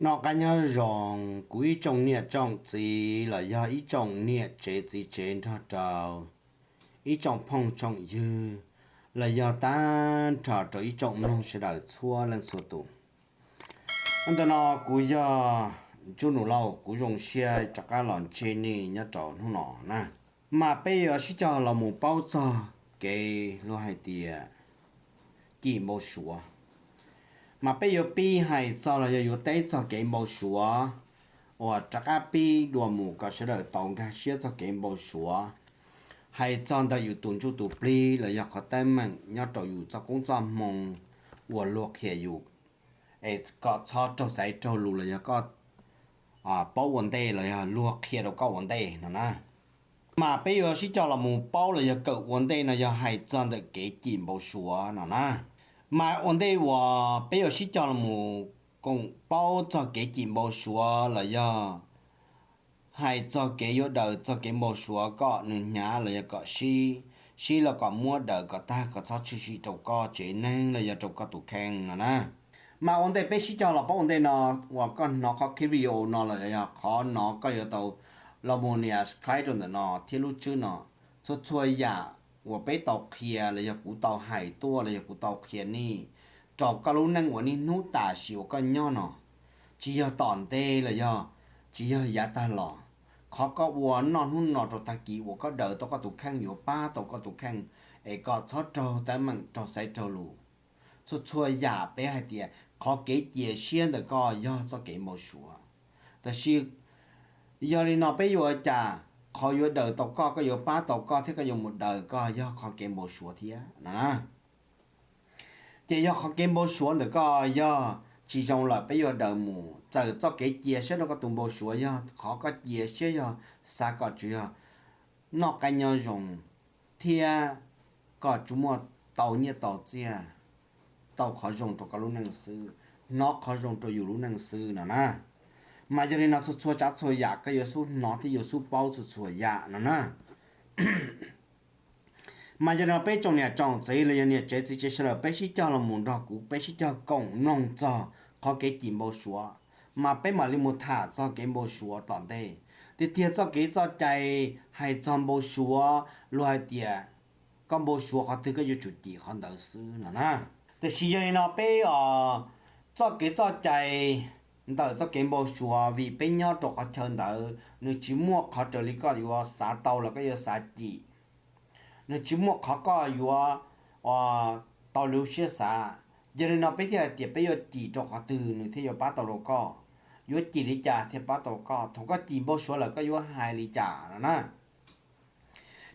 Noj qab nyob zoo kuv ib tsoom niam tsoom txiv los yog ib tsoom niam tsev txiv tsev nrog rau ib tsoom phooj tsoom ywg los yog tag nrho rau ib tsoom mloog sawv daws txhua leej txhua tus. Ntawm no kuv yog Ntsuj Nus Lauj, kuv zoo siab rov qab los ntsib nej nyob rau hnub no na. Mas peb yuav sib cog los mus paub txog kev luag hais tias cim npau suav. Mas peb yuav pib hais txog los yog yuav teb txog kev npau suav uas rov qab pib dua mus kom sawv daws tau nkag siab txog kev npau suav. Hais txog ntawm yus tus ntsuj tus plig los yog qhov teeb meem nyob rau yus txoj koob txoj hmoo uas luag qhia yus, es kom txhob raug xaiv raug lus los yog koj paub ua ntej los yog luag qhia rau koj ua ntej no na. Mas peb yuav sib cog los mus paub los yog kawm ua ntej no yog hais txog ntawm kev cim npau suav no na. Mas ua ntej uas peb yuav sib cog los mus koom paub txog kev cim npau suav los yog hais txog kev yuav daws txog kev npau suav kom nws hnyav los yog kom sib, sib los kom muab daws kom tag kom txhob tshwm sim rau koj tsev neeg los yog rau koj tus kheej no na. Mas ua ntej peb sib cog los paub ua ntej no, uas koj hnov qhov clip video no los yog qhov no koj yuav tau los mus nias subscribe rau ntawm no thiab lub tswb no. Txhua txhua yam uas peb tau qhia los yog kuv tau hais tuaj los yog kuv tau qhia nej rau koj lub neej uas niaj hnub tam sim uas koj nyob no, tsis yog tom ntej los yog tsis yog yav tag los. Qhov koj ua noj hnub no rau tag kis uas koj daws tau koj tus kheej yuav pab tau koj tus kheej es koj txhob raug teeb meem raug xaiv raug lus. Txhua txhua yam peb hais tias qhov kev cia siab ntawm koj yog txoj kev npau suav. Tab sis yog li no peb yuav ua cas qhov yuav daws tau koj, koj yuav pab tau koj thiab koj yuav mus daws koj yog qhov kev npau suav thiab no na. Ces yog qhov kev npau suav ntawm koj yog tsis zoo lawm peb yuav daws mus. Txawm txoj kev cia siab rau koj tus npau suav yog qhov koj cia siab yog xav kom tsuas yog noj qab nyob zoo thiab koj tsuas muaj tau nyiaj tau txiaj, tau qhov zoo rau koj lub neej xwb, hnov qhov zoo rau yus lub neej xwb no na. Mas yog li no txhua txhua tsav txhua yam koj yuav xub hnov thiab yuav xub paub txhua txhua yam no na. Mas yog li no peb tsoom niam tsoom txiv los yog niam tsev txiv tsev sawv daws peb sib cog los mus nrog kuv peb sib cog koom mloog txog qhov kev cim npau suav. Mas peb mam li mus tham txog kev npau suav tom ntej. Tiag tiag txoj kev txoj cai hais txog npau suav luag hais tias koj npau suav qhov twg koj yuav tsum cim qhov ntawd xwb no na. Tiam sis yog li no peb os, txoj kev txoj cai ntawm txoj kev npau suav vim peb nyob rau qhov chaw ntawd nws tsis muaj qhov raws li koj yuav xav tau los koj yuav xav cim. Nws tsis muaj qhov koj yuav tau lub siab xav. Yog li no peb thiaj hais tias peb yuav cim rau qhov twg nws thiaj yuav pab tau rau koj, yuav cim li cas thiaj pab tau koj, thaum koj cim npau suav lawm koj yuav hais li cas no na.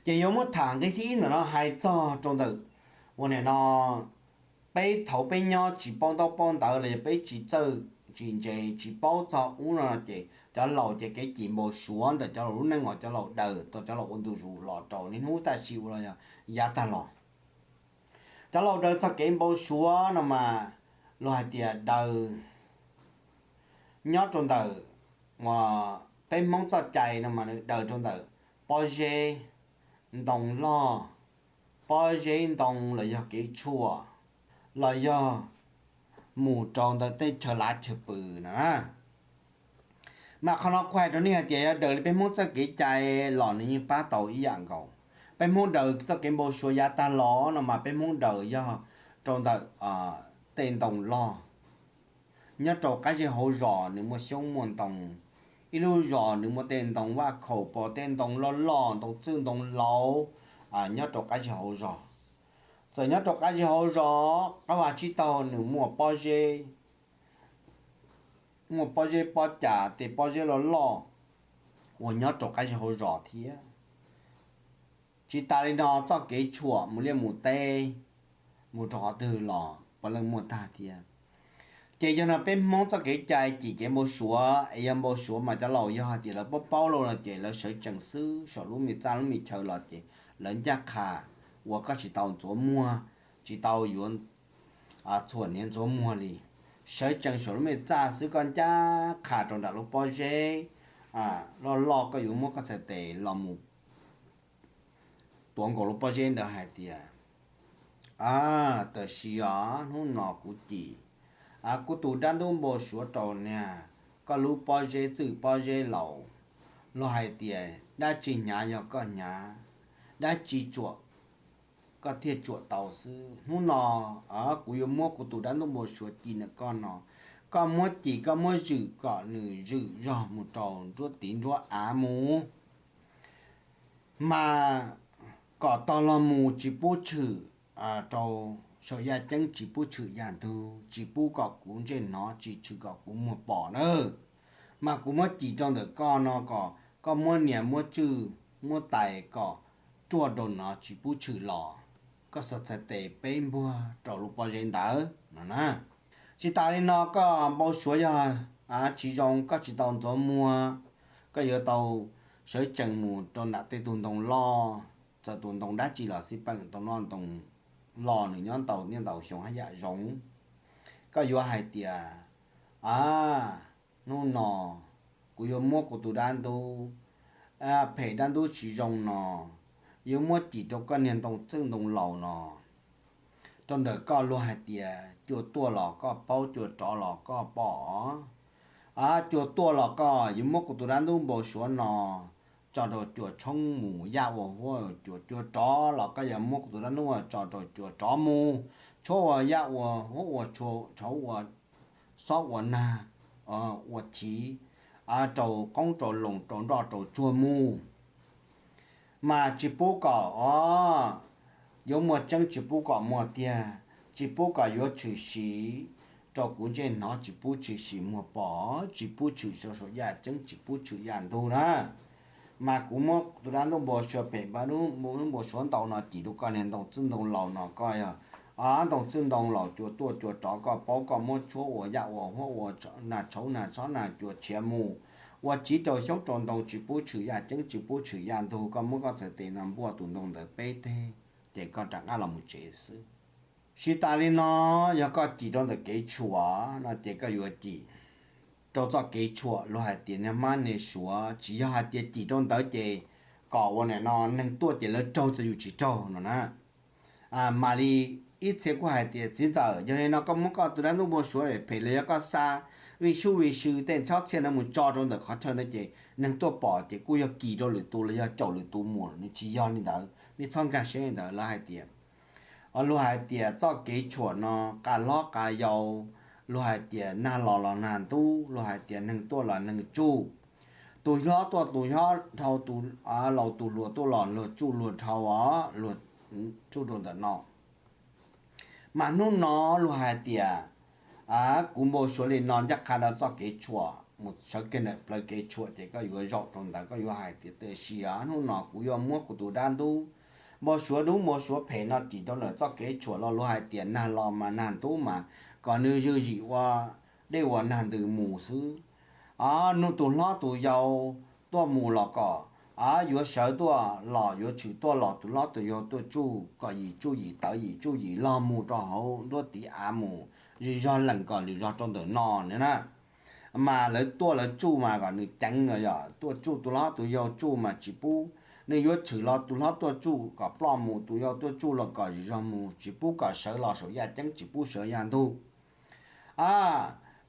Ces yuav muab tham nqe thib ib ntawm no hais txog rau ntawm uas nim no peb thaum peb nyob tsis paub ntaub paub ntawv los yog peb tsis txawj tsis ntse tsis paub txog ub no ces cov laus ces kev cim npau suav ntawm cov laus lub neej uas cov laus daws tau cov laus ua ntu zus los rau niaj hnub tam sim ua los yog yav tag los. Cov laus daws txog kev npau suav no mas luag hais tias daws nyob rau ntawm peb Hmoob txoj cai no mas nws daws rau ntawm pob zeb ntoo loj, pob zeb ntoo los yog kev tshuam, los yog mus rau ntawm tej chaw lav chaw pw no na. Mas qhov no kuv hais rau nej hais tias yog daws li peb Hmoob txoj kev cai los nws yeej pab tau ib yam nkaus. Peb Hmoob daws txoj kev npau suav yav tag los no mas peb Hmoob daws yog rau ntawm tej ntoo loj. Nyob rau qab zej hauv zos nws muaj xyoob muaj ntoo, ib lub zos nws muaj tej ntoo vaj khaum pos tej ntoo loj loj ntoo txwj ntoo laus nyob rau qab zej hauv zos. Txawm nyob rau qab zej hauv zos qab vaj tsib taug nws muaj pob zeb, muaj pob zeb pob cas tej pob zeb loj loj uas nyob rau qab zej hauv zos thiab. Tsis tas li no txoj kev tshuam mus liaj mus teb, mus rau qhov twg los puav leej muaj tag thiab. Ces yog no peb Hmoob txoj kev cai cim kev npau suav es yog npau suav mas cov laus yog hais tias lawv paub paub lawm no ces lawv sawv tsees xwb saum lub me txaj lub me chaw los ces lawv ncaj qha uas koj tsis tau ntxuav muag, tsis tau yuav txhuam hniav ntxuav muag li. Sawv tsees saum lub me txaj xwb koj ncaj qha rau nram lub pob zeb loj loj koj yuav muab koj txhais tes los mus tuav nkaus lub pob zeb ntawd hais tias, a, tam sim os hnub no kuv cim, kuv tus dab ntub npau suav rau niag koj lub pob zeb txwj pob zeb laus, luag hais tias dab tsi hnyav yog koj hnyav, dab tsi tsuam koj thiaj tsuam tau xwb. Hnub no kuv yuav muab kuv tus dab ntub npau suav ci ntawm koj no, koj muab cim koj muab zwm kom nws zwm zog mus rau nruab tiv nruab av mus, mas kom tog los mus tsis pub tshwm rau saum yaj ceeb, tsis pub tshwm yaj ntug, tsis pub kom kuv ntsej hnov, tsis tshwm kom kuv muag pom na. Mas kuv muab cim rau ntawm koj no kom koj muab nias muab tswj muab tais kom ruaj rau no tsis pub tshwm los. Koj xav txhais tes peb npuag rau lub pob zeb ntawd no na. Tsis tas li no koj npau suav yog tsis zoo, koj tsis tau ntxuav muag, koj yuav tau sawv tsees mus rau nram tej tug ntoo loj, txawm tus ntoo dab tsi los xij peem, tus ntoo loj nws nyob ntau niaj ntau xyoo haj yam zoo. Koj yuav hais tias, a, hnub no kuv yuav muab kuv tus dab ntub phem dab ntub tsis zoo no, yuav muab cim rau koj niag ntoo txwj ntoo laus no. Rau ntawm koj luag hais tias cua tuaj los koj paub, cua rov los koj pom. A, cua tuaj los koj yuav muab kuv tus dab ntub npau suav no tso rau cua tshoob mus yaj ua huab ua cua, cua rov los koj yuav muab kuv tus dab ntub tso rau cua rov mus tshuab ua yaj ua huab ua tshauv ua xob ua nag ua chiv, rau qoob rau loo rau nroj rau tsuag mus. Mas tsis pub kom, o, yuav muaj tseeb tsis pub kom muaj tiag, tsis pub kom yuav tshwm sim rau kuv ntsej hnov, tsis pub tshwm sim muag pom, tsis pub tshwm rau saum yaj ceeb, tsis pub tshwm yaj ntug na. Mas kuv muab tus dab ntub npau suav phem, npau suav ntau no cim rau koj niag ntoo txwj ntoo laus no, koj yog ntoo txwj ntoo laus, cua tuaj cua rov koj paub, koj muab tshuab ua yaj ua huab ua nag tshauv nag xob nag cua tshiav mus, ua chiv rau xyoob rau ntoo, tsis pub tshwm yaj ceeb, tsis pub tshwm yaj ntug, koj muab koj txhais tes no npuaj tus ntoo ntawd peb teg, ces koj rov qab los mus tsev xwb. Tsis tas li no, yog koj cim rau ntawm kev tshuam no ces koj yuav cim rau txoj kev tshuam luag hais tias niag hmab niag suav, tsis yog hais tias cim rau ntawd ces kom ua nim no neeg tuaj ces lawv raug txog yus tsis raug no na. Mam li ib txhia kuj hais tias txiv ntxawm, yog li no koj muab koj tus dab ntub npau suav phem los yog koj xa vij sub vij sw tej txhob txhiaj no mus tso rau ntawm qhov chaw no ces neeg tuaj pom ces kuj yog kis rau lwm tus los yog caum lwm tus mus, nws tsis yog li ntawd, nej txhob nkag siab li ntawd. Lawv hais tias, luag hais tias txoj kev tshuam no qas hlob qas yau, luag hais tias nag los los nag ntub, luag hais tias neeg tuaj los neeg tsuj, tus hlob tuaj tus hlob dhau, tus laus tus hluas tuaj los luag tsuj luag dhau os, luag tsuj rau ntawm no. Mas hnub no luag hais tias kuv npau suav li no ncaj qha rau txoj kev tshuam mus sawv kiag ntawm plawv kev tshuam ces koj yuav zaum rau ntawd, koj yuav hais tias tiam sis hnub no kuv yuav muab kuv tus dab ntub npau suav dub npau suav phem no cim rau ntawm txoj kev tshuam los luag hais tias nag los mas nag ntub mas kom nws zwm yim ua dej ua nag ntws mus xwb. Nws tus hlob tus yau tuaj mus los kom yuav sawv tuaj los yuav tshwm tuaj los tus hlob tus yau tuaj tsuj kom yim tsuj yim tawv yim tsuj yim log mus rau hauv nruab tiv av mus, zis zog lees kom lwm zog rau ntawm no na. Mas lawv tuaj lawv tsuj mas kom nws ceev no, yog tuaj tsuj tus hlob tus yau tsuj mas tsis pub, nws yuav tshwm los tus hlob tuaj tsuj kom ploj mus, tus yau tuaj tsuj los kom zis zog mus, tsis pub kom sawv los saum yaj ceeb, tsis pub sawv yaj ntug.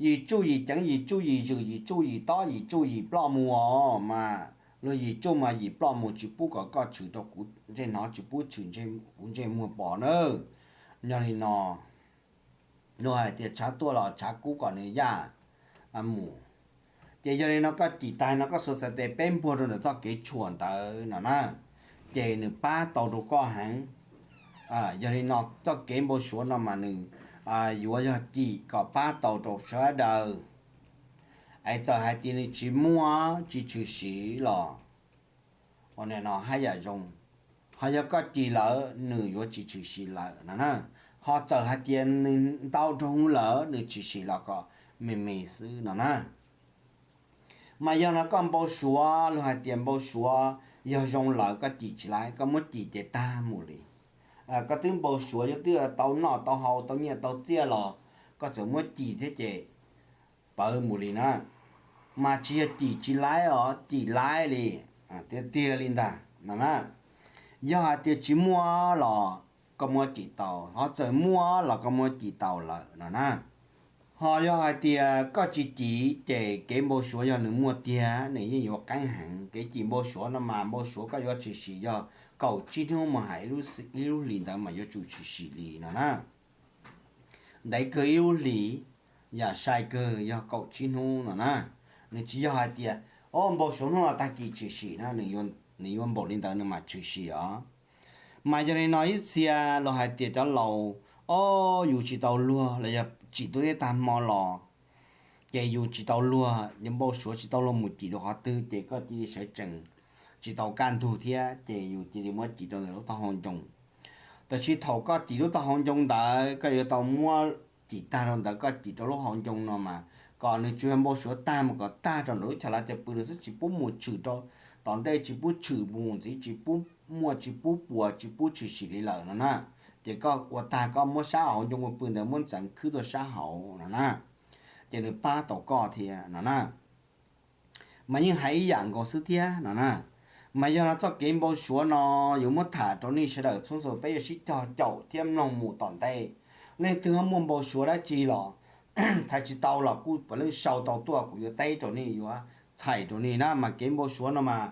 Yim tsuj yim ceev, yim tsuj yim zwm, yim tsuj yim tob, yim tsuj yim ploj mus os. Mas luag yim tsuj mas yim ploj mus, tsis pub kom koj tshwm rau kuv ntsej hnov, tsis pub tshwm kuv ntsej muag pom na. Yog li no, luag hais tias tshav tuaj los tshav kub kom nws yaj mus. Ces yog li no koj cim tag no koj xuas txhais tes peb npuag rau ntawm txoj kev tshuam ntawd no na, ces nws pab tau rau koj heev. Yog li no txoj kev npau suav no mas nws yuav yog cim kom pab tau rau sawv daws. Es txawm hais tias nws tsis muaj tsis tshwm sim los ua nim no haj yam zoo, ho yog koj cim lawm nws yuav tsis tshwm sim lawm no na. Ho txawm hais tias nws ntau dhau lawm nws tshwm sim los kom me me xwb no na. Mas yog no koj npau suav, luag hais tias npau suav yog zoo lawm koj cim tsis laiv, koj muab cim ces tag mus li. Koj twb npau suav, yog twb tau noj tau haus tau nyiaj tau txiaj los koj txawm muab cim thiab ces pawv mus li na. Mas tsis yog cim tsis laiv os, cim laiv li tiag tiag li ntag no na. Yog hais tias tsis muaj los koj muab cim tau, ho txawm muaj los koj muab cim tau lawm no na. Ho yog hais tias koj tsis cim ces kev npau suav yog nws muaj tiag nws yeej yuav qeeb heev. Kev cim npau suav no mas npau suav koj yuav tshwm sim yog kaum tsib hnub mus hais ib lub hlis ntawd mas yuav tsum tshwm sim li no na. Ntev kawg ib lub hlis, yam sai kawg yog kaum tsib hnub no na. Nws tsis yog hais tias, o, npau suav hnub no tag kis tshwm sim na, nws yuav npaum li ntawd nws mam tshwm sim os. Mas yog li no ib txhia los hais tias cov laus, o, yus tsis tau luag los yog tsim tuaj teb tag hmo los, ces yus tsis tau luag, yus npau suav tsis tau luag mus cim rau qhov twg ces koj cia li sawv tsees, tsis tau kaj ntug thiab ces yus cia li muab cim rau ntawm lub taub hau ncoo. Tab sis thaum koj cim lub taub hau ncoo ntawd koj yuav tau muab cim tag rau ntawd koj cim rau lub hau ncoo no mas kom nws tsuas yog npau suav tag mus kom tag rau ntawm lub chaw lav caw pw no xwb, tsis pub mus tshwm rau tom ntej, tsis pub tshwm mus ntxiv, tsis pub muaj, tsis pub puas, tsis pub tshwm sim li lawm no na. Ces koj ua tag koj muab sab hau ncoo ua pw ntawd muab ntxeev khwb tuaj sab hauv no na, ces nws pab tau koj thiab no na. Mas yeej hais ib yam nkaus xwb thiab no na. Mas yog no txoj kev npau suav no yuav muab tham rau nej sawv daws txhua txhua peb yuav sib cog caum thiab mloog mus tom ntej. Leej twg ho muaj npau suav dab tsi los txhais tsis tau los kuj puav leej sau tau tuaj kuv yuav teb rau nej, yuav txhais rau nej na. Mas kev npau suav no mas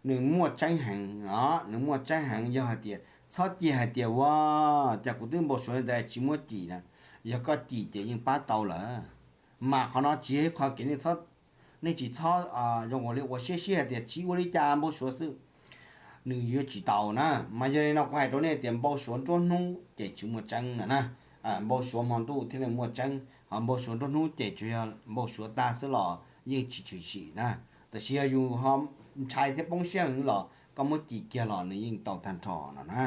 nws muaj tseeb heev os, nws muaj tseeb heev. Yog hais tias txhob cia hais tias ua cas kuv twb npau suav li ntawd tsis muab cim na, yog koj cim ces yeej pab tau lawm. Mas qhov no tsis yog ib qho kev nej tsis txhob zoo ua li ua siab siab hais tias tsis ua li cas npau suav xwb, nws yuav tsis tau na. Mas yog li no kuv hais rau nej tias npau suav nruab hnub ces tsis muaj tseeb na na. Npau suav hmo ntuj thiaj li muaj tseeb, ho npau suav nruab hnub ces tsuas yog npau suav tag xwb los yeej tsis tshwm sim na. Tab sis yog yus ho ntshai thiab poob siab heev los koj muab cim kiag los nws yeej tau tag nrho no na.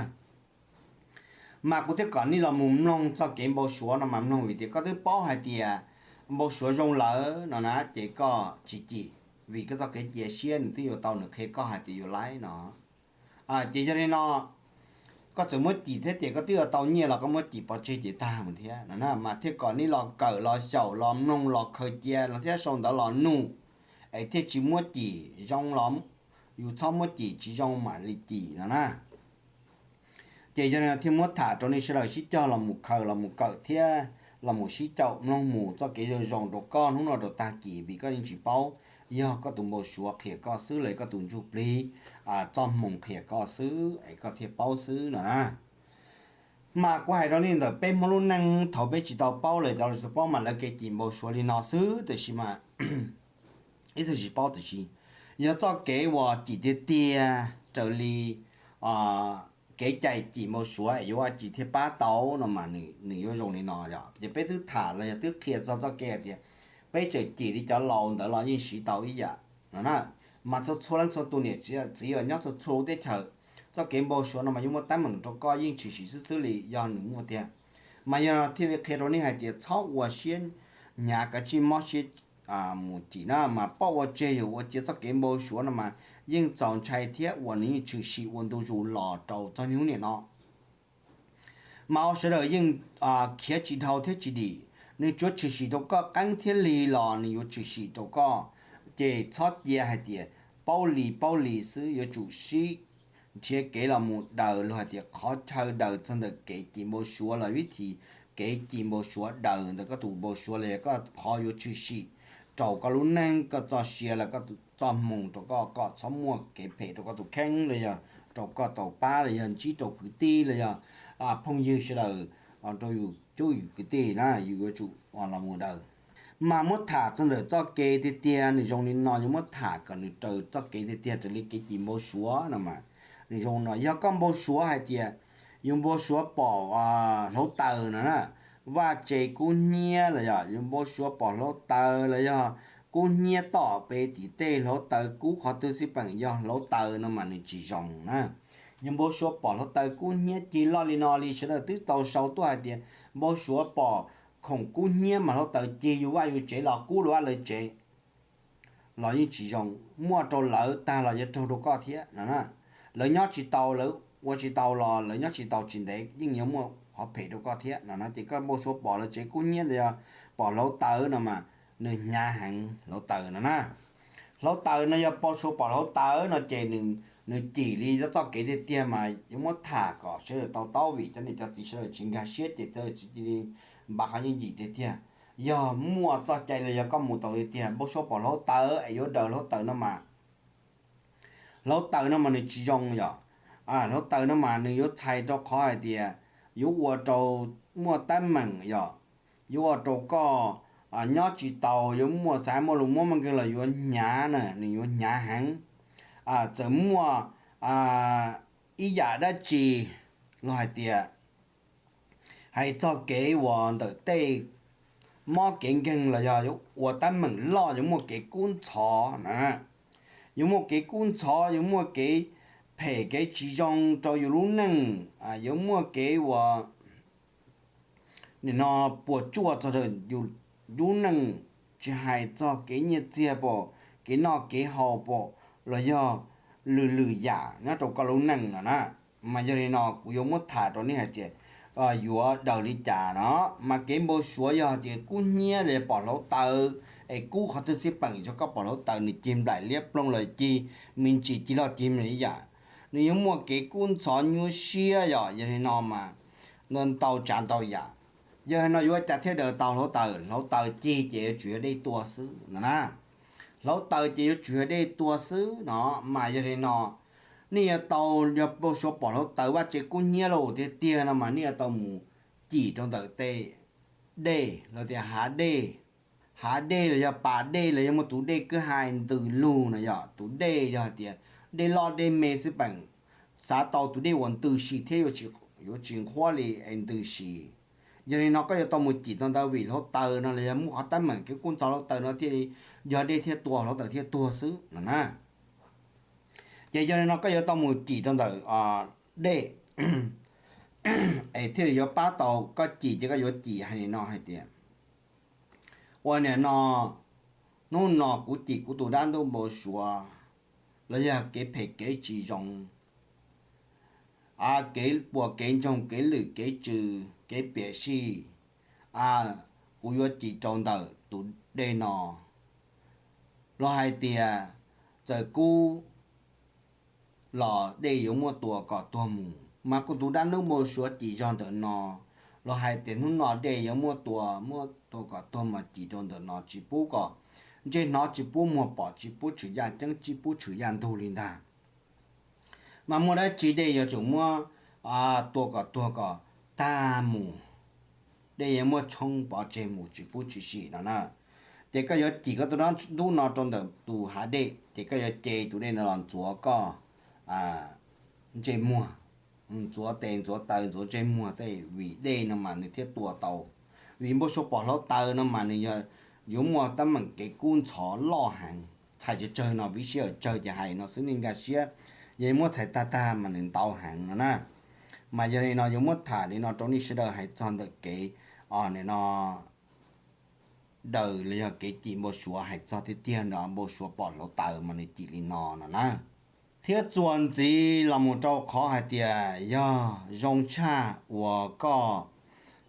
Mas kuv thiaj kom nej los mus mloog txoj kev npau suav no mas mloog vim tias koj twb paub hais tias npau suav zoo lawm no na ces koj tsis cim, vim koj txoj kev cia siab nws twb yuav tau nws qhia koj hais tias yuav laib no. Ces yog li no koj txawm muab cim thiab ces koj twb yuav tau nyiaj los koj muab cim pov tseg ces tag mus thiab no na. Mas thiaj kom nej los kawm los xyaum los mloog los khaws cia los thiab sau ntawv los nug es thiaj tsis muab cim, zoo los yus txhob muab cim, tsis zoo mam li cim no na. Ces yog li no thiaj muab tham rau nej sawv daws sib cog los mus khaws los mus kawm thiab los mus sib caum mloog mus txoj kev zoo zoo rau koj hnub no rau tag kis vim koj yeej tsis paub, yog koj tus npau suav qhia koj xwb los koj tus ntsuj plig txoj hmoo qhia koj xwb es koj thiaj paub xwb no na. Mas kuv hais rau nej ntawm peb Hmoob lub neej thaum peb tsis tau paub lawm, cov laus tsis tau paub mas lawv kev cim npau suav li no xwb, tab sis mas ib txwm tsis paub tiam sis yog txoj kev uas cim tiag tiag raws li kev cai cim npau suav es yuav ua cas thiaj pab tau no mas nws yuav zoo li no yom. Ces peb twb tham los yog twb qhia txog txoj kev hais tias peb tseem cim li cov laus ntawd los yeej siv tau ib yam no na. Mas txhua txhua leej txhua tus niam txiv nyob txhua txhua lub teb chaws, txoj kev npau suav no mas yuav muaj teeb meem rau koj yeej tshwm sim xwb xwb li yog nws muaj tiag. Mas yog no thiaj li qhia rau nej hais tias txhob ua siab hnyav kav tsij mob siab mus cim na, mas poj ua tseg yus ua cia txoj kev npau suav no mas yeej txaus ntshai thiab uas nws yeej tshwm sim ua ntu zus los rau txog hnub niam no. Mas sawv daws yeej khiav tsis dhau thiab tsis dim, nws tsuav tshwm sim rau koj qeeb thiab lig los nws yuav tshwm sim rau koj. Ces txhob cia hais tias paub li paub li xwb, yuav tsum sib nrhiav kev los mus daws los hais tias qhov chaw daws txog ntawm kev cim npau suav los vib thim kev cim npau suav daws ntawm koj tus npau suav los yog koj qhov yuav tshwm sim rau koj lub neej, koj txoj sia los koj txoj hmoo rau koj kom txhob muaj kev phem rau koj tus kheej los yog rau koj tau pab los yog ntsib rau kwv tij los yog phooj ywg sawv daws, rau yus cub yus kwv tij na yus yuav tsum los mus daws. Mas muab tham txog ntawm txoj kev tiag tiag nws zoo li no, yuav muab tham kom nws raws txoj kev tiag tiag raws li kev cim npau suav no mas nws zoo no. Yog koj npau suav hais tias yus npau suav pom hluav taws no na, vaj tse kub hnyiab los yog yus npau suav pom hluav taws los yog kub hnyiab tom pem tim tej hluav taws kub qhov twg xij peem yog hluav taws no mas nws tsis zoo na. Yus npau suav pom hluav taws kub hnyiab cig loj li no li sawv daws twb tau sau tuaj hais tias npau suav pom khoom kub hnyiab mas hluav taws cig yus vaj yus tsev los kub lawv vaj lawv tsev los yeej tsis zoo, muaj rau lawv tag los yuav raug rau koj thiab no na. Lawv nyob tsis tau, lawv ua tsis tau los lawv nyob tsis tau tsis ntev yeej yuav muaj qhov phem rau koj thiab no na. Ces koj npau suav pom lawv tsev kub hnyiab los yog pom hluav taws no mas nws hnyav heev hluav taws no na. Hluav taws no yog npau suav pom hluav taws no ces nws cim li txoj kev tiag tiag mas yuav muab tham kom sawv daws tau taub vim cov niam cov txiv sawv daws tsis nkag siab ces sawv daws tsis cia li npaj qhov yeej yim tiag tiag. Yog muaj txoj cai los yog koj mus tau tiag tiag, npau suav pom hluav taws es yuav daws hluav taws no mas, hluav taws no mas nws tsis zoo yom. Hluav taws no mas nws yuav txhais rau qhov hais tias yuav ua rau muaj teeb meem yom, yuav ua rau koj nyob tsis tau, yuav muaj xav muaj lus muab muaj nkeeg los yuav hnyav na, nws yuav hnyav heev. Txawm muaj ib yam dab tsi los hais tias, hais txog kev uas ntawm tej mob kev nkeeg los yog yuav ua teeb meem loj, yuav muaj kev kub ntxhov na, yuav muaj kev kub ntxhov, yuav muaj kev phem kev tsis zoo rau yus lub neej, yuav muaj kev uas nim no puas tsuaj txog rau yus lub neej, tsis hais txog kev nyiaj txiag pom, kev noj kev haus pom, los yog lwm lwm yam nyob rau koj lub neej no na. Mas yog li no kuv yuav muab tham rau nej hais tias yuav daws li cas no. Mas kev npau suav yog tias kub hnyiab los yog pom hluav taws, es kub qhov twg xij peem, yog koj pom hluav taws nws cig nplaim liab ploog los cig me ntsis, cig loj cig me ntsis ib yam, nws yuav muaj kev kub ntxhov nyuaj siab yom. Yog li no mas ntau ntau tsav ntau yam. Yog li no yuav ua cas thiaj daws tau hluav taws? Hluav taws cig ces yuav tsum yog dej tuag xwb no na. Hluav taws ces yuav tsum yog dej tuag xwb no. Mas yog li no nej yuav tau, yog npau suav pom hluav taws vaj tse kub hnyiab lawm tiag tiag no mas nej yuav tau mus cim rau ntawm tej dej los tias hav dej, hav dej los yog pas dej los yog muaj tus dej kwj ha ntws lug no yom. Tus dej yog hais tias dej loj dej me xij peem, xav tau tus dej uas ntws si thiab yuav tsis nqhuab li es ntws si. Yog li no koj yuav tau mus cim tau ntawd vim hluav taws no los yog muaj qhov teeb meem kev kub ntxhov hluav taws no thiaj li yog dej thiaj tuag, hluav taws thiaj tuag xwb no na. Ces yog li no koj yuav tau mus cim rau ntawm dej es thiaj li yuav pab tau. Koj cim ces koj yuav cim hais li no hais tias, ua nim no, hnub no kuv cim kuv tus dab ntub npau suav los yog kev phem kev tsis zoo, kev puas kev ntsoog kev lwm kev tsw, kev piam sij, kuv yuav cim rau ntawm tus dej no. Los hais tias txawm kub los dej yuav muaj tua kom tuag mus, mas kuv tus dab ntub npau suav cim zog ntawm no. Los hais tias hnub no dej yuav muaj tua, muaj tua kom tuag mas cim rau ntawm no, tsis pub kom ntsej hnov, tsis pub muag pom, tsis pub tshwm yaj ceeb, tsis pub tshwm yaj ntug li ntag. Mas muaj dab tsi dej yuav tsum muab tua kom tuag kom tag mus, dej yuav muab tshoob pov tseg mus tsis pub tshwm sim no na. Ces koj yuav cim koj tus dab ntub no rau ntawm tus hav dej, ces koj yuav ce tus dej no los ntxuav koj ntsej muag, ntxuav tes ntxuav taw ntxuav ntsej muag tej, vim dej no mas nws thiaj tua tau. Vim npau suav pom hluav taws no mas nws yog yuav muaj teeb meem kev kub ntxhov loj heev. Txhais tsawg tsawg no, vib sij hawm tsawg ces hais no xwb nej nkag siab, yog muab txhais tag tag mas nws ntau heev no na. Mas yog li no yuav muab tham li no rau nej sawv daws hais txog ntawm kev, o, nim no daws los yog kev cim npau suav hais txog tiag tiag no, npau suav pom hluav taws mas nws cim li no no na. Thiab txuas ntxiv los mus rau qhov hais tias yog zoo tshaj uas koj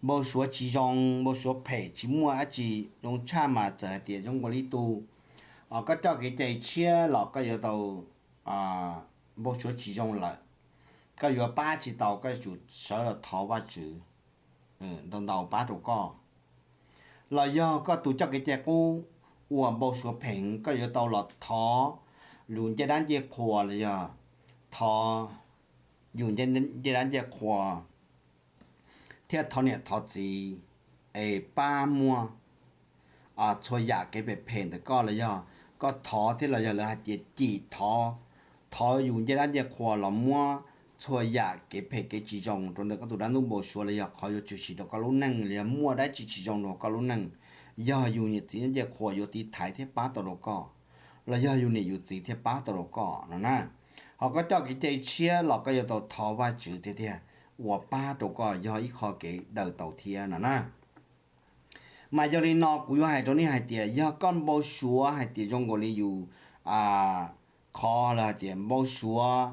npau suav tsis zoo, npau suav phem tsis muaj dab tsi zoo tshaj mas txawm hais tias zoo nkaus li tus, o, koj coj kev cai tshiab los koj yuav tau npau suav tsis zoo lawm, koj yuav pab tsis tau, koj yuav tsum sawv los thov Vajtswv ntau ntau pab rau koj. Los yog koj tus coj kev cai qub uas npau suav phem, koj yuav tau los thov yus ncej dab ncej qhua los yog thov yus ncej dab ncej qhua thiab thov niam thov txiv es pab muab txhua yam kev phem phem ntawm koj los yog koj thov thiab los yog lawv hais tias cim thov, thov yus ncej dab ncej qhua los muab txhua yam kev phem kev tsis zoo rau ntawm koj tus dab ntub npau suav los yog qhov yuav tshwm sim rau koj lub neej los yog muaj dab tsi tsis zoo rau koj lub neej, yog yus niam txiv ncej qhua yuav tiv thaiv thiab pab tau rau koj, los yog yus niam yus txiv thiaj pab tau rau koj no na. Ho koj coj kev cai tshiab los koj yuav tau thov Vajtswv tiag tiag uas pab rau koj yog ib qho kev daws tau thiab no na. Mas yog li no kuv yuav hais rau nej hais tias yog koj npau suav hais tias zoo nkaus li yus qhov lawv hais tias npau suav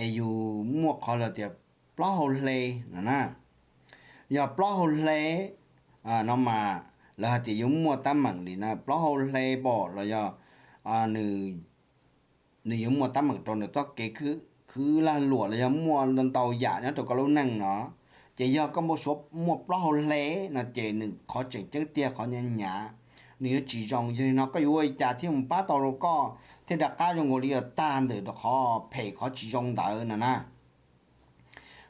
es yus muaj qhov lawv tias plaub hau hle no na. Yog plaub hau hle no mas lawv hais tias yuav muaj teeb meem li na, plaub hau hle pom los yog nws yuav muaj teeb meem rau nws txoj kev khwv lag luam los yog muaj ntau yam nyob rau koj lub neej no, Ces yog koj npau suav muaj plaub hau hle no ces nws qhov tseem ceeb tiag qhov hnyav hnyav, nws yuav tsis zoo. Yog li no koj yuav ua li cas thiaj mus pab tau rau koj thiaj rov qab zoo nkaus li uas tag ntawm rau qhov phem qhov tsis zoo ntawd no na?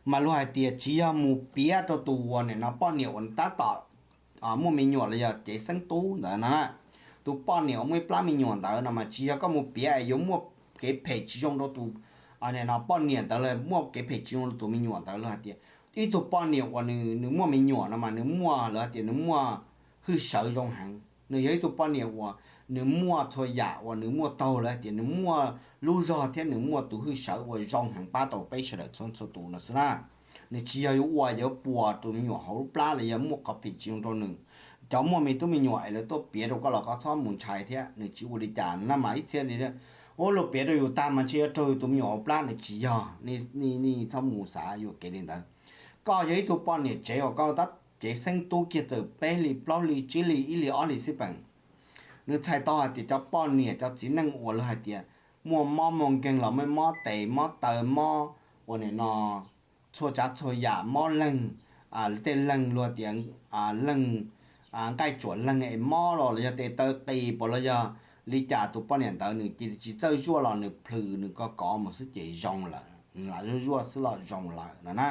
Mas luag hais tias tsis yog mus piav rau tus uas nim no poj niam uas tab tom muaj me nyuam los yog cev xeeb tub ntawd no na. Tus poj niam uas muaj ib plab me nyuam ntawd no mas tsis yog koj mus piav es yuav muaj kev phem tsis zoo rau tus, nim no poj niam ntawd los muaj kev phem tsis zoo rau tus me nyuam ntawd. Luag hais tias ib tug poj niam uas nws muaj me nyuam no mas nws muaj, luag hais tias nws muaj hwj sawv zoo heev. Nws yog ib tug poj niam uas nws muaj txhua yam uas nws muaj taug, luag hais tias nws muaj lub zog thiab nws muaj tus hwj sawv uas zoo heev pab tau peb sawv daws txhua txhua tus no xwb na. Nws tsis yog yuav ua yuav puas tus me nyuam hauv lub plab los yog muaj qhov phem tsis zoo rau nws. Cov muaj me tub me nyuam es lawv tuaj piav rau koj los koj txhob mus ntshai thiab, nws tsis ua li cas na. Mas ib txhia li, ua luag piav rau yus tag mas ntshe yuav raug yus tus me nyuam hauv plab, nws tsis yog. Nej txhob mus xav yuam kev li ntawd. Koj yog ib tug poj niam tsev uas koj tab cev xeeb tub kiag txawm peb hli plaub hli tsib hli ib hli ob hli xib peem, nws txhais tau hais tias cov poj niam cov txiv neej uas luag hais tias muaj mob muaj nkeeg los muaj mob tes mob taw mob uas nim no txhua tsav txhua yam mob leeg, tej leeg luag tias leeg nqaij tsuam leeg es mob los los yog tes taw qis pom los yog li cas tus poj niam ntawd nws cia li tsis txawj zuaj los nws plhws nws ko kov mus xwb ces zoo lawm, nws lam zuaj zuaj xwb los zoo lawm no na.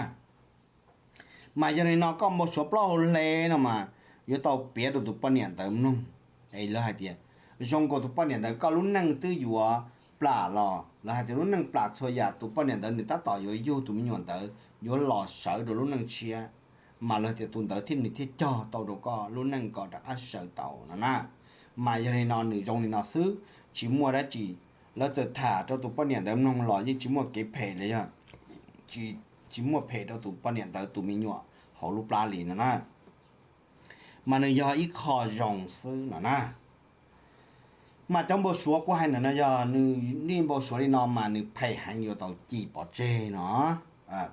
Mas yog li no koj npau suav plaub hau hle no mas yuav tau piav rau tus poj niam ntawd mloog es lawv hais tias zoo nkaus tus poj niam ntawd koj lub neej twb yuav plam los, lawv hais tias lub neej plam txhua yam, tus poj niam ntawd nws tab tom yuav yug tus me nyuam ntawd yuav los sawv rau lub neej tshiab, mas lawv tias tus ntawd thiaj nws thiaj cog tau rau koj lub neej kom rov qab sawv tau no na. Mas yog li no nws zoo li no xwb, tsis muaj dab tsi. Lawv txawm tham rau tus poj niam ntawd mloog los yeej tsis muaj kev phem los yog tsis muaj phem rau tus poj niam ntawd tus me nyuam hauv lub plab li no na. Mas nws yog ib qho zoo xwb no na. Mas cov npau suav kuv hais ntawm no yog nws nej npau suav li no mas nws phem heev yuav tau cim pov tseg no.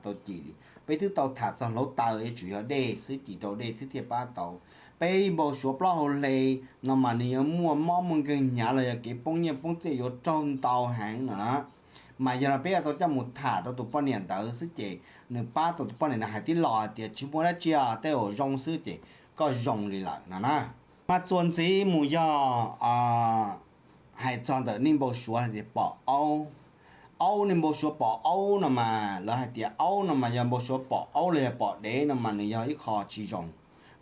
Tau cim, peb twb tau tham txog hluav taws yuav tsum yog dej xwb, cim rau dej xwb thiaj pab tau. Peb npau suav plaub hau hle no mas nws yuav muaj mob muaj nkeeg hnyav los yog kev poob nyiaj poob txiaj yuav raug ntau heev no na. Mas yog no peb yuav tau coj mus tham rau tus poj niam ntawd xwb ces nws pab tau tus poj niam ntawd hais tib los tias tsis muaj dab tsi, tej zaum zoo xwb ces koj zoo li lawm no na. Mas txuas ntxiv mus yog hais txog ntawm nej npau suav hais tias pom aub. Aub, nej npau suav pom aub no mas lawv hais tias aub no mas yog npau suav pom aub los yog pom dev no mas nws yog ib qho tsis zoo.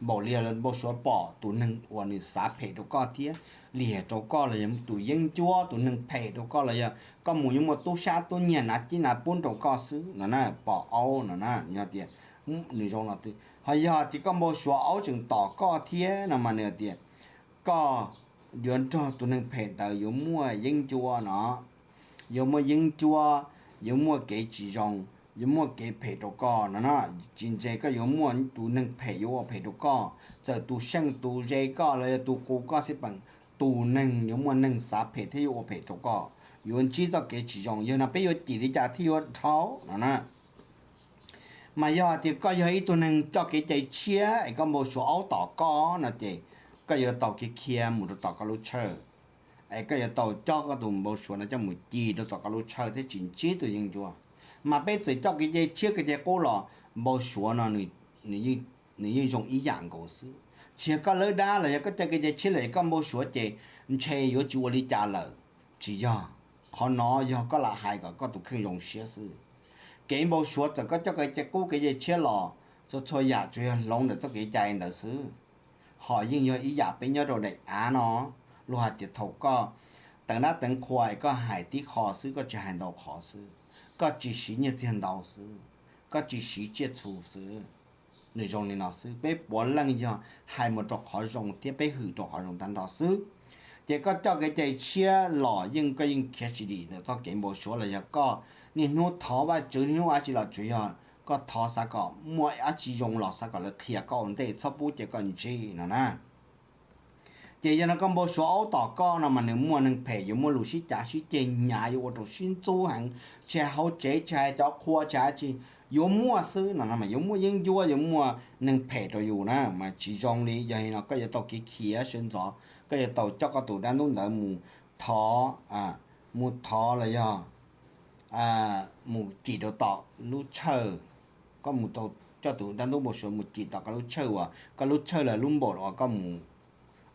Npaum li yog npau suav pom tus neeg uas nws xav phem rau koj thiab liam rau koj los yog tus yeeb ncuab tus neeg phem rau koj los yog koj mus yuav muaj tub sab tub nyiag hnav cib hnav pub rau koj xwb no na, pom aub no na yog tias nws zoo no twb. Ho yog tias koj npau suav aub tseem tom koj thiab no mas nws tias koj yuav nrog tus neeg phem ntawd yuav muaj yeeb ncuab no, yuav muaj yeeb ncuab, yuav muaj kev tsis zoo, yuav muaj kev phem rau koj no na. Tsis ntse koj yuav muaj tus neeg phem yuav ua phem rau koj, txawm tus seej tus ze koj los yog tus qus koj xij peem, tus neeg yuav muaj neeg xav phem thiab yuav ua phem rau koj, yuav ntsib txoj kev tsis zoo. Yog no peb yuav cim li cas thiaj yuav dhau no na? Mas yog tias koj yog ib tug neeg coj kev cai tshiab es koj npau suav aub tom koj no ces koj yuav tau khiav khiav mus rau tom koj lub tshawj, es koj yuav tau coj koj tus npau suav no coj mus ci rau tom koj lub tshawj thiab tsis ntsib tus yeeb ncuab. Mas peb txawm coj kev cai tshiab kev cai qub los npau suav no nws yeej zoo ib yam nkaus xwb. Tsis yog koj lawb dab los yog koj coj kev cai tshiab lawm es koj npau suav ces ntshe yuav tsis ua li cas lawm. Tsis yog, qhov no yog koj lam hais kom koj tus kheej zoo siab xwb. Kev npau suav txawm koj coj kev cai qub kev cai tshiab los txhua txhua yam tsuas yog hloov ntawm txoj kev cai ntawd xwb. Ho yeej yog ib yam peb nyob rau daim av no, luag hais tias thaum koj teev dab teev qhua es koj hais tib qho xwb, koj tsis hais ntau qhov xwb, koj tsis siv nyiaj txiag ntau xwb, koj tsis siv tsiaj txhu xwb. Nws zoo li no xwb, peb puav leej yog hais mus rau qhov zoo thiab peb hwm rau qhov zoo tag nrho xwb. Ces koj coj kev cai tshiab los yeej koj yeej khiav tsis dim ntawm txoj kev npau suav los yog koj niaj hnub thov Vajtswv niaj hnub dab tsi los tsuas yog koj thov xav kom muaj dab tsi zoo los xav kom lawv qhia koj ua ntej, txhob pub cia koj ntsib no na. Ces yog no koj npau suav aub tom koj no mas nws muaj neeg phem yuav muaj lus sib cav sib ceg hnyav, yuav ua rau sib ntxub heev, tsis hais hauv tsev tsis hais cov qhua tsis hais dab tsi, yuav muaj xwb no na, mas yuav muaj yeeb ncuab yuav muaj neeg phem rau yus na mas tsis zoo li. Yog li no koj yuav tau kev khiav sawv ntxov, koj yuav tau coj koj tus dab ntub ntawd mus thov, mus thov los yog mus cim rau tom lub tshawj, koj mus tau coj tus dab ntub npau suav mus cim tom koj lub tshawj uas koj lub tshawj los lub npaum uas koj mus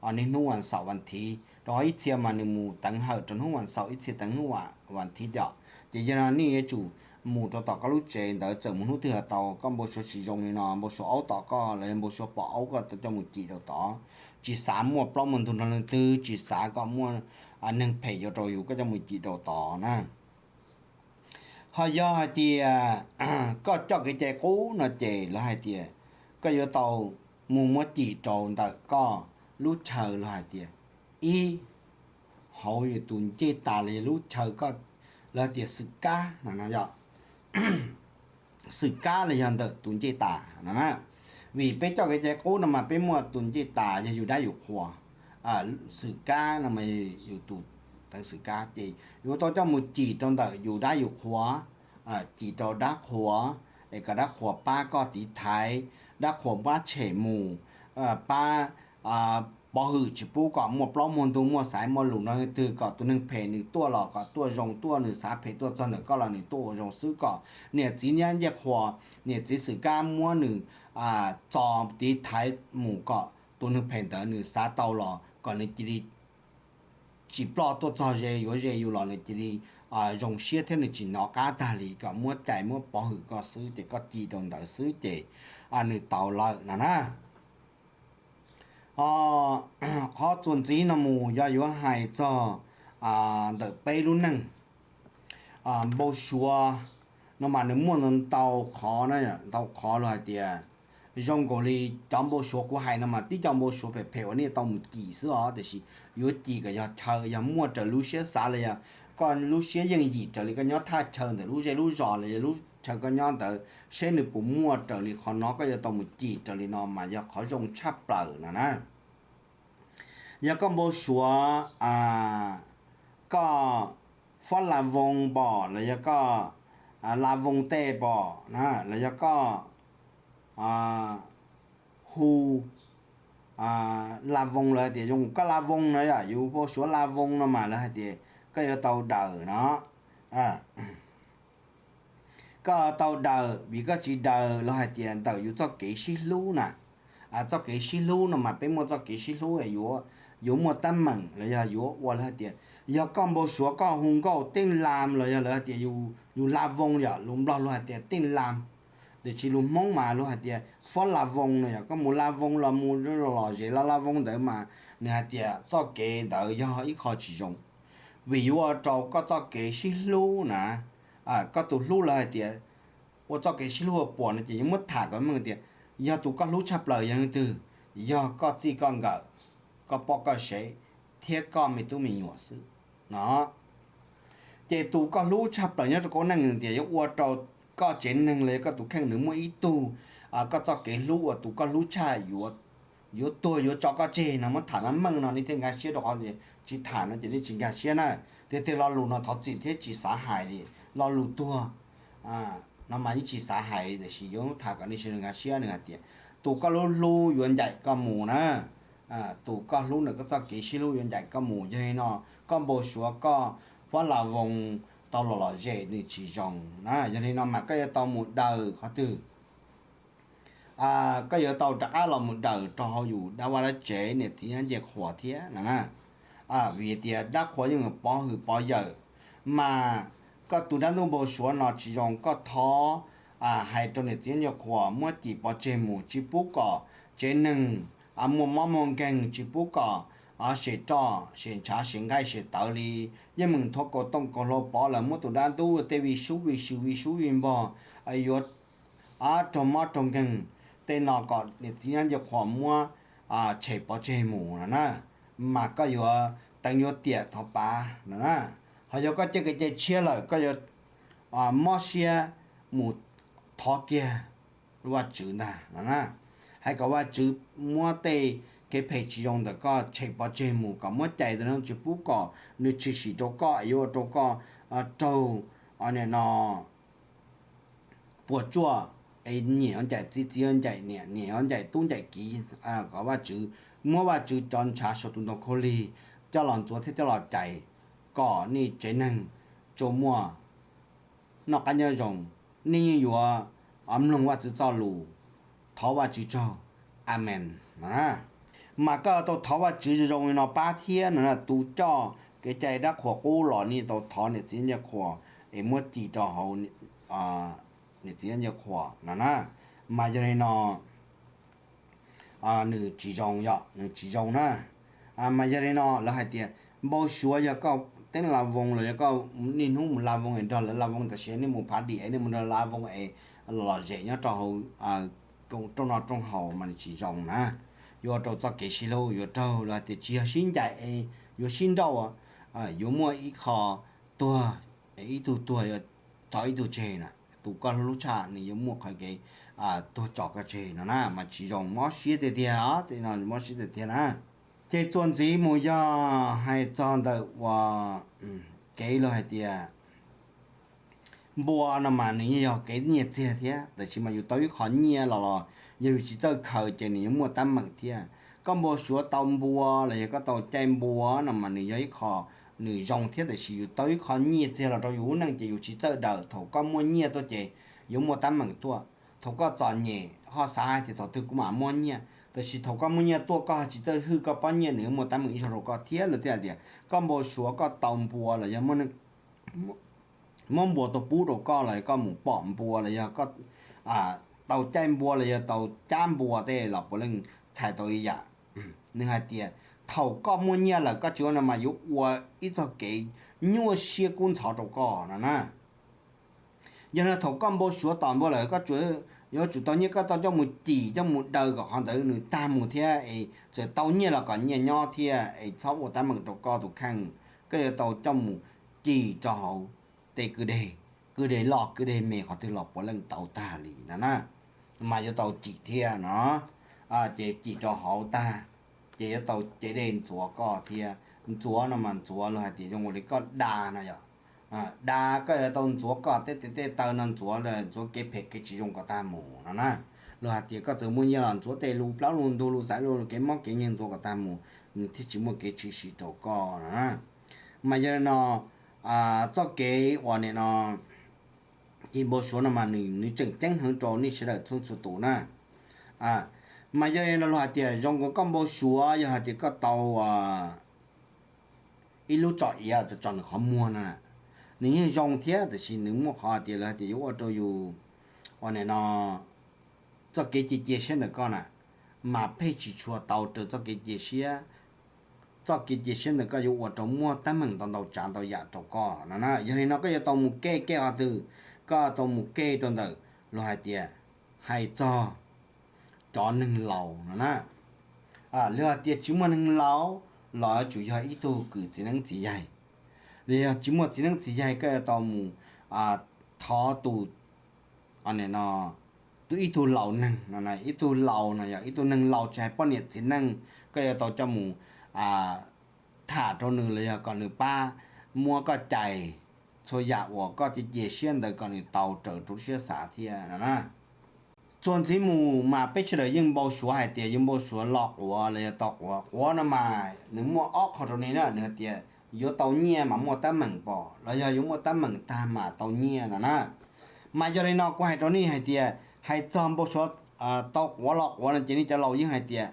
niaj hnub vas xaum vas thiv. Rau qhov ib txhia mas nws mus teev hawm rau hnub vas xaum, ib txhia teev hnub vas thiv tiam. Ces yog no nej yuav tsum mus rau tom koj lub tsev ntawd, txawm mus hnub twg los tau, koj npau suav tsis zoo li no, npau suav aub tom koj los yog npau suav pom aub koj coj mus cim rau tod, tsis xav muaj plaub muaj ntug nrog leej twg, tsis xav kom muaj neeg phem yuav rau yus koj coj mus cim rau tod na. Ho yog hais tias koj coj kev cai qub no ces lawv hais tias koj yuav tau mus muab cim rau ntawm koj lub chaw los hais tias ib, hauv yus tus ncej tas los yog lub chaw koj, lawv hais tias xwm kab no no yog xwm kab los yog ntawm tus ncej tas no na. Vim peb coj kev cai qub no mas peb muaj tus ncej tas yog yus dab yus qhua, xwm kab no mas yus tus teev xwm kab ces yuav tau coj mus cim rau ntawm yus dab yus qhua, cim rau dab qhua, es kom dab qhua pab koj tiv thaiv, dab qhua pab tshem mus, pab pov hwm tsis pub kom muaj plaub muaj ntug muaj xaiv muaj lus nrog leej twg, kom tus neeg phem nws tuaj los kom tuaj zoo tuaj, nws xav phem tuaj txog ntawm koj los nws tuaj ua zoo xwb, kom niam txiv nyab ncej qhua, niam txiv xwm kab muab nws txo tiv thaiv mus kom tus neeg phem ntawd nws xav tau los kom nws cia li tsis ploj tuaj txog ze yuav ze yus los nws cia li zoo siab thiab nws tsis hnov qab tag li, kom muab cais muab pov hwm koj xwb ces koj cim rau ntawd xwb ces nws tau lawm no na. Qhov txuas ntxiv no mus yog yuav hais txog ntawm peb lub neej. Npau suav no mas nws muaj ntau qhov, ntau qhov los hais tias zoo nkaus li cov npau suav kuv hais no mas tib co npau suav phem phem uas nej tau mus cim xwb os, tiam sis yuav cim kom yog chaw yog muaj raws lub siab xav los yog koj lub siab yeej yim raws li koj nyob thaj chaw ntawm lub zej lub zos los yog lub chaw koj nyob ntawd seb nws puas muaj raws li qhov no, koj yuav tau mus cim raws li no mas yog qhov zoo tshaj plaws no na. Yog koj npau suav koj fob la voo pom los yog koj la voo tej pom na, los yog koj hu la voo lawv tias zoo koj la voo no yom, yus npau suav la voo no mas lawv hais tias koj yuav tau daws no. Koj tau daws, vim koj tsis daws los hais tias ntawm yus txoj kev sib hlub na. Txoj kev sib hlub no mas peb muaj txoj kev sib hlub yuav muaj teeb meem los yog yuav ua lawv hais tias yog koj npau suav koj hu nkauj teej lam los yog lawv hais tias yus la voo yom, lus Nplog luag hais tias teej lam, tiam sis lus Hmoob mas luag hais tias fob la voo no yom, koj mus la voo los mus los zem la la voo ntawd mas nws hais tias txoj kev ntawd yog ib qho tsis zoo, vim yuav ua rau koj txoj kev sib hlub na, koj tus hlub lawv hais tias ua txoj kev sib hlub ua puas no ces yuav muab tham kom meej tias yog tus koj hlub tshaj plaws yog leej twg, yog koj txij koj nkawm, koj poj koj sev thiab koj me tub me nyuam xwb no. Ces tus koj hlub tshaj plaws nyob rau koj neej tias yuav ua rau koj tsev neeg los yog koj tus kheej nws muaj ib tug koj txoj kev hlub uas tus koj hlub tshaj yuav tuag yuav tso koj tseg no muab tham meej meej no nej thiaj nkag siab, rau qhov tsis tham no ces nej tsis nkag siab na. Tiag tiag lo lus no thov txim thiab tsis xav hais li, lo lus tuag no mas yeej tsis xav hais li, tiam sis yuav tham kom nej sawv daws nkag siab nws hais tias tus koj hlub hlub yuav ncaim koj mus na. Tus koj hlub ntawm koj txoj kev sib hlub yuav ncaim koj mus, yog li no koj npau suav koj fob la voo tau los lom zem nws tsis zoo na. Yog li no mas koj yuav tau mus daws qhov twg? Koj yuav tau rov qab los mus daws rau hauv yus dab vaj dab tsev niam txiv nyob ncej qhuas thiab no na. Vim tias dab qhuas yeej pov hwm pov yawm, mas koj tus dab ntuj npau suav no tsis zoo, koj thov hais rau niam txiv nyob ncej qhuas muab cim pov tseg mus, tsis pub kom tsev neeg muaj mob muaj nkeeg, tsis pub kom sem roj sem ntshav sem nqaij sem tawv li. Yeej meem thuav kaus tooj kaus hlau pov lawm, muab tus dab ntub tej vij sub vij sw vij sub vij npog yuav raug mob raug nkeeg, tej no kom niam txiv nyob ncej qhuas muab tshem pov tseg mus no na. Mas koj yuav teev yuav tiam thov pav no na. Ho yog koj coj kev cai tshiab lawm koj yuav mob siab mus thov kiag Vajtswv ntag no na. Hais kom Vajtswv muab tej kev phem tsis zoo ntawm koj tshem pov tseg mus, kom muab cais ntawm no, tsis pub kom nws tshwm sim rau koj es yuav ua rau koj raug no puas tsuaj, es niam yuav ncaim txiv, txiv yuav ncaim niam, niam yuav ncaim tub ncaim kiv. Kom Vajtswv, muab Vajtswv cov ntshav saum tus ntoo khaub lig coj los ntxuav thiab coj los cais, kom nej tsev neeg tsuas muaj noj qab nyob zoo. Nej yeej yuav mloog Vajtswv txoj lus, thov Vajtswv tsaug, amees no na. Mas koj tau thov Vajtswv zoo li no pab thiab no na, tus coj kev cai dab qhuas qub los nej tau thov niam txiv ncej qhuas es muab cim rau hauv niam txiv ncej qhuas no na. Mas yog li no nws tsis zoo, yog nws tsis zoo na. Mas yog li no lawv hais tias npau suav yog koj teeb la voo los yog koj niaj hnub mus la voo es nrog lawv la voo, tam sim nej mus phav dim es nej mus nrog la voo es los zem nyob rau hauv rooj noj rooj haus mas nws tsis zoo na. Yuav ua rau txoj kev sib hlub yuav raug los hais tias tsis yog sib ncaim es yuav sib nrauj, yuav muaj ib qho tuag, ib tug tuag yuav tso ib tug tseg na. Tus koj hlub tshaj nws yuav muaj qhov kev tuag tso koj tseg no na, mas tsis zoo, mob siab tiag tiag os, tej no mob siab tiag tiag na. Ces txuas ntxiv mus yog hais txog ntawm uas kev los hais tias npua no mas nws yeej yog kev nyiaj txiag thiab, tab sis mas yus tau ib qho nyiaj los los yog yus tsis txawj khaws ces nws yuav muaj teeb meem thiab. Koj npau suav tau npua los yog koj tau caij npua no mas nws yog ib qho nws zoo thiab, tab sis yus tau ib qho nyiaj txiag los rau yus lub neej ces yus tsis txawj daws. Thaum koj muaj nyiaj tuaj ces yuav muaj teeb meem tuaj. Thaum koj txom nyem ho xav hais tias thaum twg kuv mam muaj nyiaj, tab sis thaum koj muaj nyiaj tuaj koj ho tsis txawj hwj koj pob nyiaj, nws yuav muaj teeb meem ib zaug rau koj thiab. Lawv thiaj hais tias koj npau suav koj tau npua los yog muab npua tuaj pub rau koj los yog koj mus pom npua los yog koj tau caij npua los yog tau cab npua tej los puav leej txhais tau ib yam. Nws hais tias thaum koj muaj nyiaj lawm koj tsis ua no mas yuav ua ib txoj kev nyuaj siab kub ntxhov rau koj no na. Yog no thaum koj npau suav tom npua lawm koj yuav tsum tau nyiaj, koj tau coj mus cim coj mus daws kom qhov ntawd nws tag mus thiab es txawm tau nyiaj los kom nyiaj nyob thiab es txhob ua teeb meem rau koj tus kheej. Koj yuav tau coj mus cim rau hauv tej kwj deg, kwj deg loj kwj deg me qhov twg los puav leej tau tag li no na. Mas yuav tau cim thiab no. Ces cim rau hauv tag ces yuav tau cev dej ntxuav koj thiab. Ntxuav no mas ntxuav luag hais tias zoo ua li koj da no yog da, koj yuav tau ntxuav koj tej tes tej taw no, ntxuav ntxuav kev phem kev tsis zoo kom tag mus no na. Luag hais tias koj txawm muaj nyiaj los ntxuav tej lus plaub lus ntug lus xaiv lus kev mob kev nkeeg ntxuav kom tag mus, nws thiaj tsis muaj kev tshwm sim rau koj no na. Mas yog li no txoj kev uas nim no cim npau suav no mas nws tseem ceeb heev rau nej sawv daws txhua txhua tus na. Mas yog li no luag hais tias zoo nkaus koj npau suav yog hais tias koj tau ib lub tsom iav tso nws qhov muag no, nws yeej zoo thiab, tab sis nws muaj qhov hais tias lawv hais tias yuav ua rau yus uas nim no txoj kev cia cia siab ntawm koj na, mas pheej tsis tshua tau raws txoj kev cia siab. Txoj kev cia siab ntawm koj yuav ua rau muaj teeb meem ntau ntau tsav ntau yam rau koj no na. Yog li no koj yuav tau mus kej kej qhov twg? Koj tau mus kej rau ntawm luag hais tias hais txog cov neeg laus no na. Luag hais tias tsis muaj neeg laus los yuav tsum yog ib tug kws txiv neeb txiv yaig, los yog tsis muaj txiv neeb txiv yaig koj yuav tau mus thov tus tus ib tug laus neeg no, ib tug laus no yog ib tug neeg laus tsis hais poj niam txiv neej, koj yuav tau coj mus tham rau nws los yog kom nws pab muab koj cais txhua yam uas koj cia cia siab ntawd kom nws tau raws rau lub siab xav thiab no na. Txuas ntxiv mus mas peb sawv daws yeej npau suav hais tias yuav npau suav lo quav los yog tau quav. Quav no mas nws muaj ob qho rau nej na, nws hais tias yuav tau nyiaj mas muaj teeb meem pom los yog yuav muaj teeb meem tag mas tau nyiaj no na. Mas yog li no kuv hais rau nej hais tias hais txog npau suav tau quav lo quav no ces nej cov laus yeej hais tias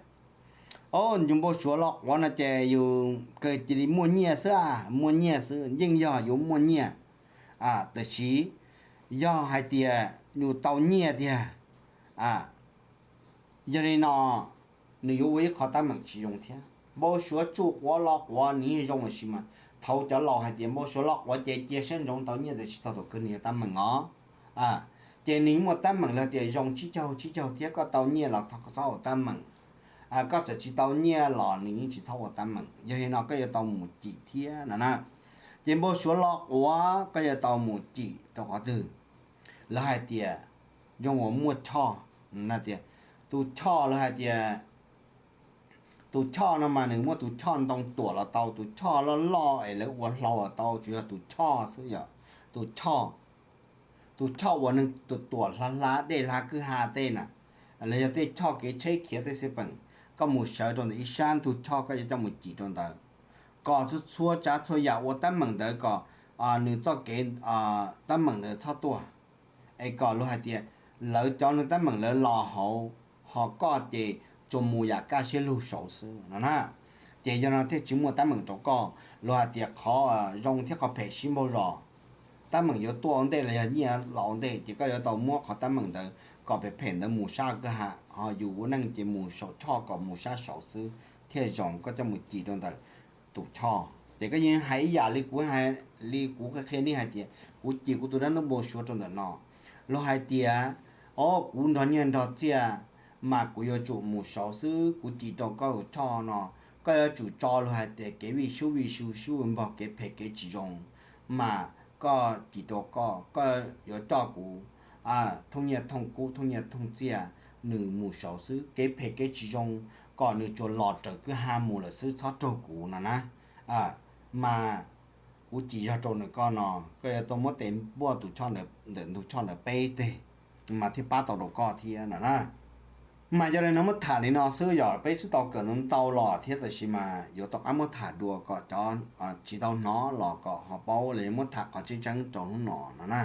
o, yus npau suav lo quav no ces yus kawg cia li muaj nyiaj xwb, muaj nyiaj xwb, yeej yog yuav muaj nyiaj. Tab sis yog hais tias yus tau nyiaj tiag, yog li no nws yuav ua ib qho teeb meem tsis zoo thiab. Npau suav tsuj quav lo quav nws yeej zoo tab sis mas thaum cov laus hais tias npau suav lo quav ces cia siab ntsoov tau nyiaj, tab sis txog thaum kawg nws yog teeb meem os. Ces nws muaj teeb meem los tias zoo tsib caug tsib caug thiab, koj tau nyiaj los txhob ua teeb meem, koj txawm tsis tau nyiaj los nws yeej tsis txhob ua teeb meem. Yog li no koj yuav tau mus cim thiab no na. Ces npau suav lo quav koj yuav tau mus cim rau qhov twg? Lawv hais tias zoo uas muaj choj, tias tus choj lawv hais tias tus choj no mas nws muaj tus choj ntoo tuam los tau, tus choj loj loj es lawv ua hlau los tau, tsuas yog tus choj xwb yom. Tus choj, tus choj uas neeg tuam tuam hla hla dej hla kwj ha tej na, los yog tej choj kev tsheb khiav tej xwb peem, koj mus sawv rau ntawm ib sab ntug choj koj yuav coj mus cim rau ntawd kom txhua txhua tsav txhua yam ua teeb meem ntawd kom nws txoj kev teeb meem ntawd txhob tuaj, es kom luag hais tias lawv cov neeg teeb meem lawv los hauv ho koj ces tsuas mus yam kaj siab lug saud xwb no na. Ces yog no thiaj tsis muaj teeb meem rau koj. Luag hais tias qhov zoo thiab qhov phem sib npaug zos, teeb meem yuav tuaj ua ntej los yog nyiaj los ua ntej, ces koj yuav tau muab qhov teeb meem ntawd kom phem phem ntawd mus sab kwj ha, ho yus ua neej ces mus saum choj kom mus sab saud xwb thiaj zoo. Koj coj mus cim rau ntawm tus choj, ces koj yeej hais ib yam li kuv, li kuv qhia qhia nej hais tias kuv cim kuv tus dab ntub npau suav rau ntawm no. Luag hais tias, o, kuv nrog nyiaj nrog txiaj mas kuv yuav tsum mus saud xwb, kuv cim rau koj tus choj no. Koj yuav tsum tso luag hais tias kev vij sub vij sub sub vog, kev phem kev tsis zoo, mas koj cim rau koj, koj yuav coj kuv thooj nyiaj thooj kub thooj nyiaj thooj txiaj, nws mus saud xwb, kev phem kev tsis zoo kom nws tsuas los raws kwj ha mus lawm xwb, txhob raug kuv no na. Mas kuv cim zog rau ntawm koj no, koj yuav tau muab tes npuaj tus choj ntawm ntug choj ntawd peb teg mas thiaj pab tau rau koj thiab no na. Mas yog li no muab tham li no xwb, yog peb twb tau kawm ntau los thiab, tab sis mas yuav tau qab muab tham dua kom cov tsis tau hnov los kom ho paub, los yog muab tham qhov tseeb tseeb rau hnub no no na.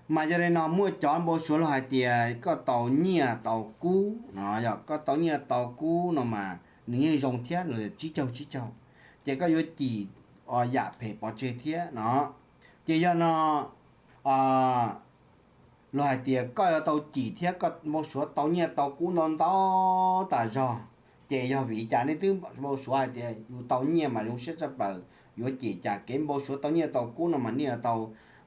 Mas yog li no muaj cov npau suav luag hais tias koj tau nyiaj tau kub no, yog koj tau nyiaj tau kub no mas nws yeej zoo thiab, los tsib caug tsib caug, ces koj yuav cim yam phem pov tseg thiab no. Ces yog no luag hais tias koj yuav tau cim thiab, koj npau suav tau nyiaj tau kub ntau ntau tas zog, ces yog vim li cas nej twb npau suav hais tias yus tau nyiaj mas zoo siab tshaj plaws, yuav cim cas? Kev npau suav tau nyiaj tau kub no mas nej yuav tau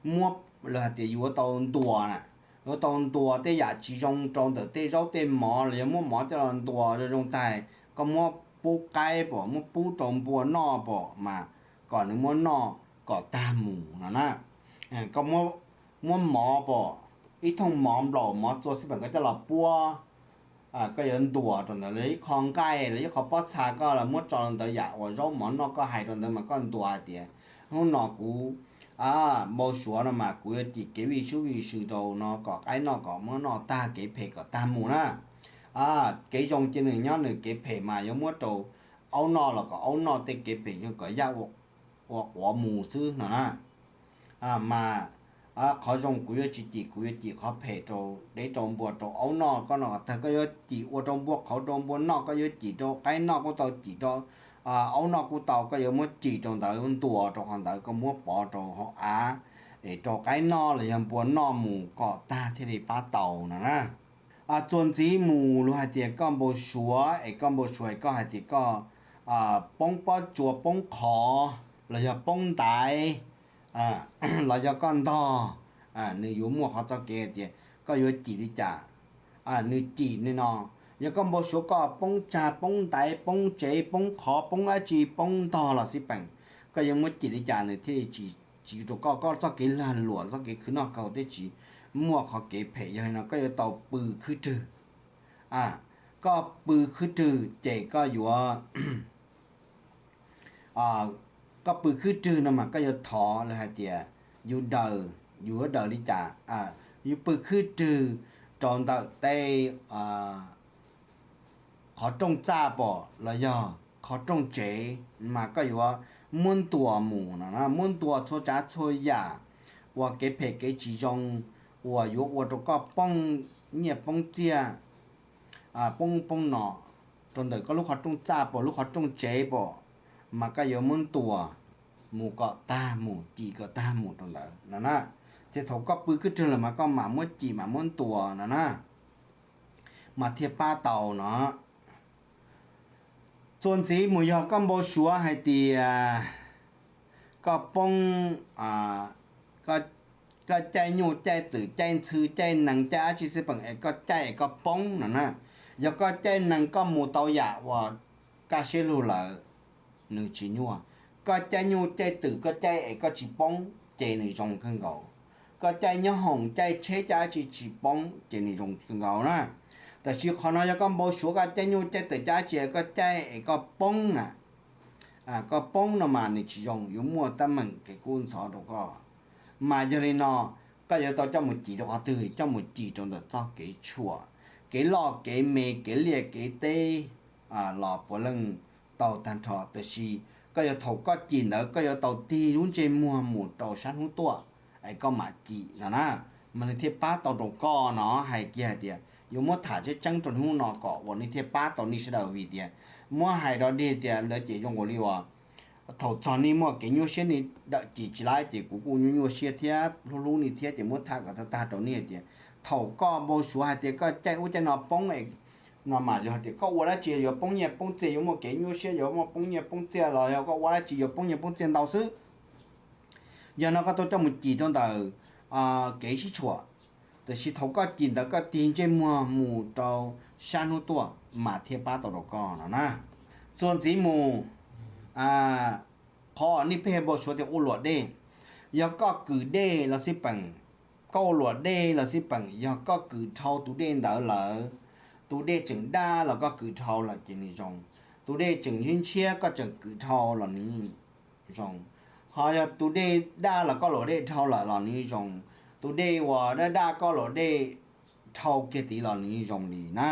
muab, luag hais tias yuav tau ntuas na, yuav tau ntuas tej yam tsis zoo rau ntawm tej zaub tej mov, los yog muab mov coj los ntuas zoo zoo tag, koj muab pub qaib pom, muab pub rau npua noj pom mas kom nws muab noj kom tag mus no na. Koj muab mov pom, ib thooj mov nplaum mov txua xib peem koj coj los puab, koj yuav ntuas rau ntawd, los ib qho nqaij los ib qho pob txha koj los muab tso rau ntawd, yam uas zaub mov noj koj hais rau ntawd mas koj ntuas hais tias hnub no kuv npau suav no mas kuv yuav cim kev vij sub vij sw rau no kom qaib noj kom muab noj tag, kev phem kom tag mus na. Kev zoo cia nws nyob nws, kev phem mas yuav muab rau aub noj los kom aub noj, tej kev phem kom yaj ua quav mus xwb no na. Mas qhov zoo kuv yuav tsis cim, kuv yuav cim qhov phem rau deb rau npua rau aub noj, koj noj kom tag koj yuav cim ua rau npua qhauv rau npua noj, koj yuav cim rau qaib noj kuj tau, cim rau aub noj kuj tau, koj yuav muab cim rau ntawd, ntuas rau qhov ntawd, koj muab pov rau hauv av es rau qaib noj los yog npua noj mus kom tag thiaj li pab tau no na. Txuas ntxiv mus luag hais tias koj npau suav es koj npau suav es koj hais tias koj poob pob tsuas poob qhov los yog poob ntaiv los yog koj ntog, nws yuav muaj qhov txoj kev hais tias koj yuav cim li cas, nws cim li no. Yog koj npau suav koj poob tsag poob ntaiv poob tsev poob qhov poob dab tsi poob ntog los xij peem, koj yuav muab cim li cas nws thiaj li tsis, tsis rau koj, koj txoj kev lag luam txoj kev khwv noj khwv haus thiaj tsis muaj qhov kev phem. Yog li no koj yuav tau pw khwb rwg. Koj pw khwb rwg ces koj yuav koj pw khwb rwg no mas koj yuav thov lawv hais tias yus daws, yus yuav daws li cas, yus pw khwb rwg rau ntawm tej qhov rooj txaj pom los yog qhov rooj tsev, mas koj yuav muab ntuas mus no na, muab ntuas txhua tsav txhua yam uas kev phem kev tsis zoo uas yuav ua rau koj poob nyiaj poob txiaj, poob poob no rau ntawm koj lub qhov rooj txaj pom lub qhov rooj tsev pom, mas koj yuav muab ntuas mus kom tag mus, cim kom tag mus rau ntawd no na. Thiab thaum koj pw khwb rwg lawm mas koj mam muab cim mam muab ntuas no na, mas thiaj pab tau no. Txuas ntxiv mus yog koj npau suav hais tias koj poob, koj caij nyuj caij twm caij ntxhw caij nees caij dab tsi xij peem es koj caij es koj poob no na. Yog koj caij nees koj mus tau yam uas kaj siab lug lawm, nws tsis nyuaj. Koj caij nyuj caij twm koj caij es koj tsis poob ces nws zoo kawg nkaus. Koj caij nyob hoom caij tsheb caij dab tsi tsis poob ces nws zoo kawg nkaus na. Tab sis qhov no yog koj npau suav koj caij nyuj caij twm caij dab tsi koj caij es koj poob na, koj poob no mas nws tsis zoo, yuav muaj teeb meem kev kub ntxhov rau koj. Mas yog li no, koj yuav tau coj mus cim rau qhov twg? Coj mus cim rau ntawm txoj kev tshuam, kev loj kev me, kev liaj kev teb los puav leej tau tag nrho, tab sis koj yuav, thaum koj cim ntawd koj yuav tau tig lub ntsej muag mus rau sab hnub tuaj es koj mam cim no na, mas nws thiaj pab tau rau koj no. Hais kiag hais tias yuav muab tham tseeb tseeb rau hnub no kom uas nej thiaj pab tau nej sawv daws vim tias muab hais rau nej tias ntawd ces zoo nkaus li uas thaum txog nej muaj kev nyuaj siab nej dawm cim tsis laib ces kuv kuj nyuaj nyuaj siab thiab hlub hlub nej thiab ces muab tham kom tag tag rau nej tias thaum koj npau suav hais tias koj caij ub caij no poob no mas yog hais tias koj ua dab tsi yuav poob nyiaj poob txiaj yuav muaj kev nyuaj siab yuav muaj poob nyiaj poob txiaj los yog koj ua dab tsi yuav poob nyiaj poob txiaj ntau xwb. Yog no koj tau coj mus cim rau ntawm kev sib tshuam, tiam sis thaum koj cim ntawd koj tig ntsej muag mus rau sab hnub tuaj mas thiaj pab tau rau koj no na. Txuas ntxiv mus, qhov nej pheej npau suav tias ua luam dej, yog koj kwm dej los xij peem, koj ua luam dej los xij peem, yog koj kwm dhau tus dej ntawd lawm, tus dej tseem daj los koj kwm dhau lawm ces nws zoo, tus dej tseem ntshiab ntshiab koj tseem kwm dhau los nws zoo, ho yog tus dej daj los koj luam dej dhau lawm los nws zoo, tus dej uas daj daj koj luam dej dhau kiag tid los nws zoo li na.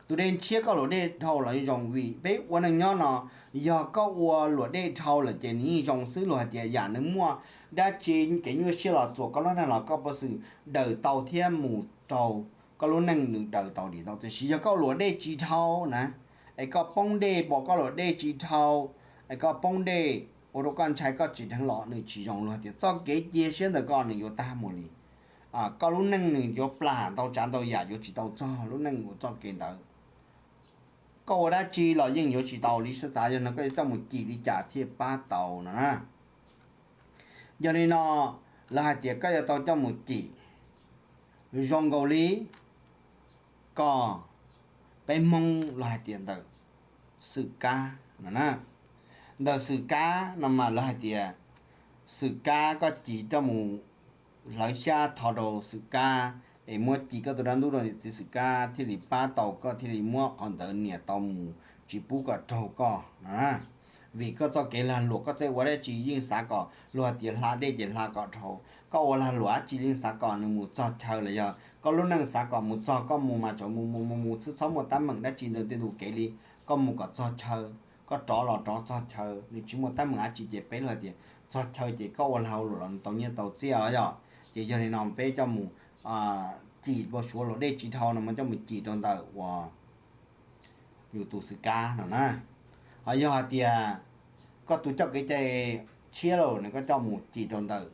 Tus dej ntshiab koj luam dej dhau los zoo vim peb ua neej nyob no, yog koj ua luam dej dhau lawm ces nws yeej zoo xwb, luag hais tias yam nws muaj dab tsi kev nyuaj siab los txuas koj lub neej los koj puas xwm daws tau thiab mus rau koj lub neej nws daws tau dim tau. Tiam sis yog koj luam dej tsis dhau na, es koj poob dej pom koj luam dej tsis dhau, es koj poob dej ua rau koj ntshai koj tsis dheev los nws tsis zoo, luag hais tias txoj kev cia siab ntawm koj nws yuav tag mus li. Koj lub neej nws yuav plam ntau tsav ntau yam yuav tsis tau txog lub neej ua txoj kev ntawd. Koj ua dab tsi los yeej yuav tsis tau li sab tav, yog no koj yuav coj mus cim li cas thiaj pab tau no na. Yog li no lawv hais tias koj yuav tau coj mus cim zoo nkaus li koj, peb Hmoob los hais tias ntawm xwm kab no na. Ntawm xwm kab no mas lawv hais tias xwm kab koj cim coj mus hlawv xyab tho rau xwm kab, es muab cim koj tus dab ntub rau niam txiv xwm kab thiaj li pab tau koj thiaj li muab qhov ntawd nias tau mus tsis pub kom raug koj no. Vim koj txoj kev lag luam koj txawj ua dab tsi yeej xav kom luag hais tias hla dej ces hla kom dhau, koj ua lag luam dab tsi yeej xav kom nws mus txog chaw los yog koj lub neej xav kom mus txog, koj mus mas tseem mus mus mus mus xwb txhob muaj teeb meem dab tsi ntawm tej tus kev li, koj mus kom txog chaw, koj rov los rov txog chaw, nws tsis muaj teeb meem dab tsi ces peb luag hais tias txog chaw ces koj ua lag ua luam los nws tau nyiaj tau txiaj yom. Ces yog li no peb coj mus cim npau suav luam dej tsis dhau no mas coj mus cim rau ntawm uas yus tus xwm kab no na. Ho yog hais tias koj tus coj kev cai tshiab lawm no koj coj mus cim rau ntawm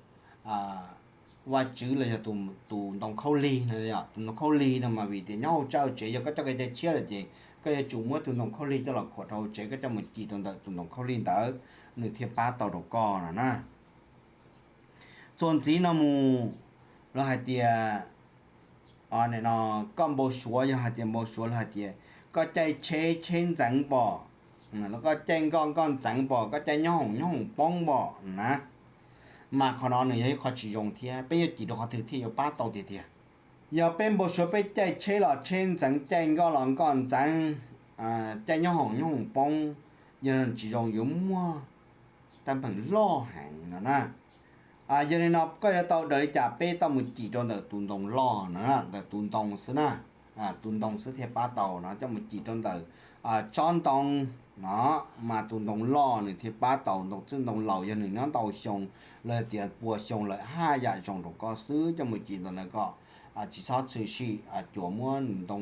Vajtswv los yog tus ntoo khaub lig no. Tus ntoo khaub lig no mas vim tias nyob hauv tsev, tsev yog koj coj kev cai tshiab lawm ces koj yuav tsum muab tus ntoo khaub lig coj los khuam rau hauv tsev, koj coj mus cim rau ntawm tus ntoo khaub lig ntawd nws thiaj pab tau rau koj no na. Txuas ntxiv no mus, lawv hais tias no koj npau suav, yog hais tias npau suav lawv hais tias koj caij tsheb tsheb ntxeev pom, los koj caij nkoj nkoj ntxeev pom, koj caij nyob hoom nyob hoom poob pom na, mas qhov no nws yog ib qho tsis zoo thiab. Peb yuav cim rau qhov twg thiaj yuav pab tau tiag tiag? Yog peb npau suav peb caij tsheb los tsheb ntxeev, caij nkoj los nkoj ntxeev, caij nyob hoom nyob hoom poob, yog tsis zoo yuav muaj teeb meem loj heev no na. Yog li no koj yuav tau daws li cas? Peb tau mus cim rau ntawm tus ntoo loj no, ntawm tus ntoo xwb na. Tus ntoo xwb thiaj pab tau no, coj mus cim rau ntawm tsob ntoo no, mas tus ntoo loj nws thiaj pab tau. Ntoo txwj ntoo laus yog nws nyob ntau xyoo los tias pua xyoo lawm haj yam zoo rau koj xwb. Coj mus cim ntawm ntawd kom tsis txhob tshwm sim, cua muab nws ntoo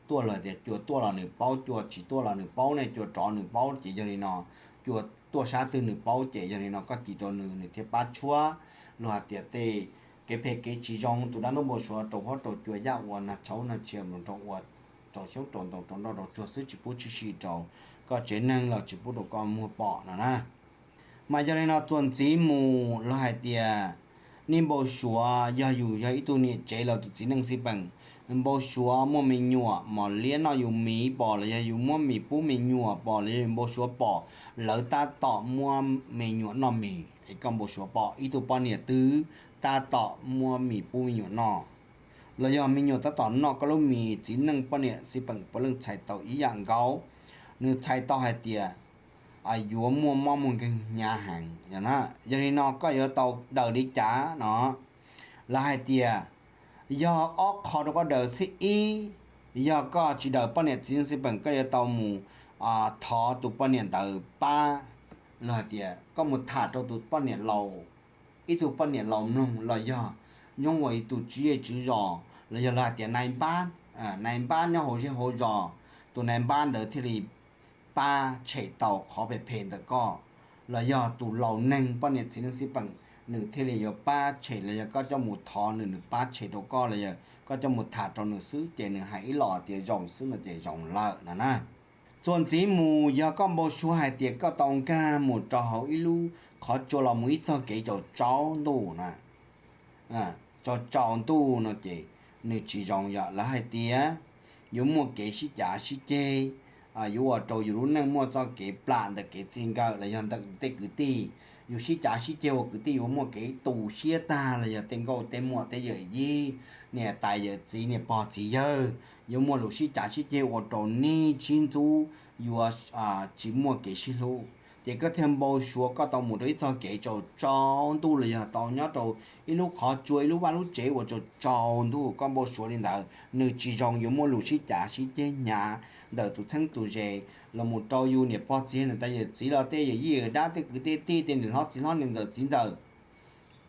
tuaj los tias cua tuaj los nws paub, cua tsis tuaj los nws paub ne, cua rov nws paub. Ces yog li no cua tuaj sab twg nws paub, ces yog li no koj cim rau nws, nws thiaj pab tshuab. Luag hais tias tej kev phem kev tsis zoo, tus dab ntub npau suav rau huab rau cua, yaj ua nag tshauv nag tshia, rau ua rau xyoob rau ntoo rau nroj rau tsuag xwb, tsis pub tshwm sim rau koj tsev neeg los tsis pub rau koj muag pom no na. Mas yog li no txuas ntxiv mus lawv hais tias nej npau suav, yog yus yog ib tug niam tsev los tus txiv neej xij peem, npau suav muaj me nyuam mos liab noj yus mis pom los yog yus muab mis pub me nyuam pom los yog yus npau suav pom lawv tab tom muab me nyuam noj mis, es koj npau suav pom ib tug poj niam twg tab tom muab mis pub me nyuam noj, los yog me nyuam tab tom noj koj lub mis, txiv neej poj niam xij peem puav leej txhais tau ib yam nkaus. Nws txhais tau hais tias yuav muaj mob muaj nkeeg hnyav heev. Yog li no koj yuav tau daws li cas no? Lawv hais tias yog ob qho rau koj daws xwb. Ib, yog koj tsis daws poj niam txiv neej xij peem, koj yuav tau mus thov tus poj niam ntawd pab, los hais tias koj mus tham rau tus poj niam laus, ib tug poj niam laus mloog los yog nyob ua ib tug tswv zej tswv zos los yog lawv hais tias nais npab, nais npab nyob hauv zej hauv zos, tus nais npab ntawd thiaj li pab tshem tau qhov phem phem ntawm koj, los yog tus laus neeg poj niam txiv neej xij peem, nws thiaj li yuav pab tshem, los yog koj coj mus thov nws, nws pab tshem rau koj, los yog koj coj mus tham rau nws xwb ces nws hais ib los tias zoo xwb no ces zoo lawm no na. Txuas ntxiv mus yog koj npau suav hais tias koj tau nkag mus rau hauv ib lub qhov tsua los mus ib txog kev tsaus tsaus ntuj na, tsaus tsaus ntuj no ces nws tsis zoo. Yog lawv hais tias yuav muaj kev sib cav sib ceg, yuav ua rau yus lub neej muaj txoj kev plam ntawm kev txij nkawm los yog ntawm tej kwv tij. Yus sib cav sib ceg ua kwv tij yuav muaj kev tu siab tag, los yog tej nkauj tej muam tej yawm yij, niam tais yawm txiv niam pog txiv yawg, yuav muaj lus sib cav sib ceg ua rau nij sib ntxub, yuav tsis muaj kev sib hlub. Ces koj thiaj npau suav koj tau mus rau ib txog kev tsaus tsaus ntuj los yog tau nyob rau ib lub qhov tsua ib lub vaj lub tsev uas tsaus tsaus ntuj, koj npau suav li ntawd nws tsis zoo, yuav muaj lus sib cav sib ceg hnyav ntawm tus txheeb tus ze los mus rau yus niam pog txiv niam tais yawm txiv los tej yawm yij yawm dab tej kwv tej tij tej niam hlob txiv hlob niam ntxawm txiv ntxawm.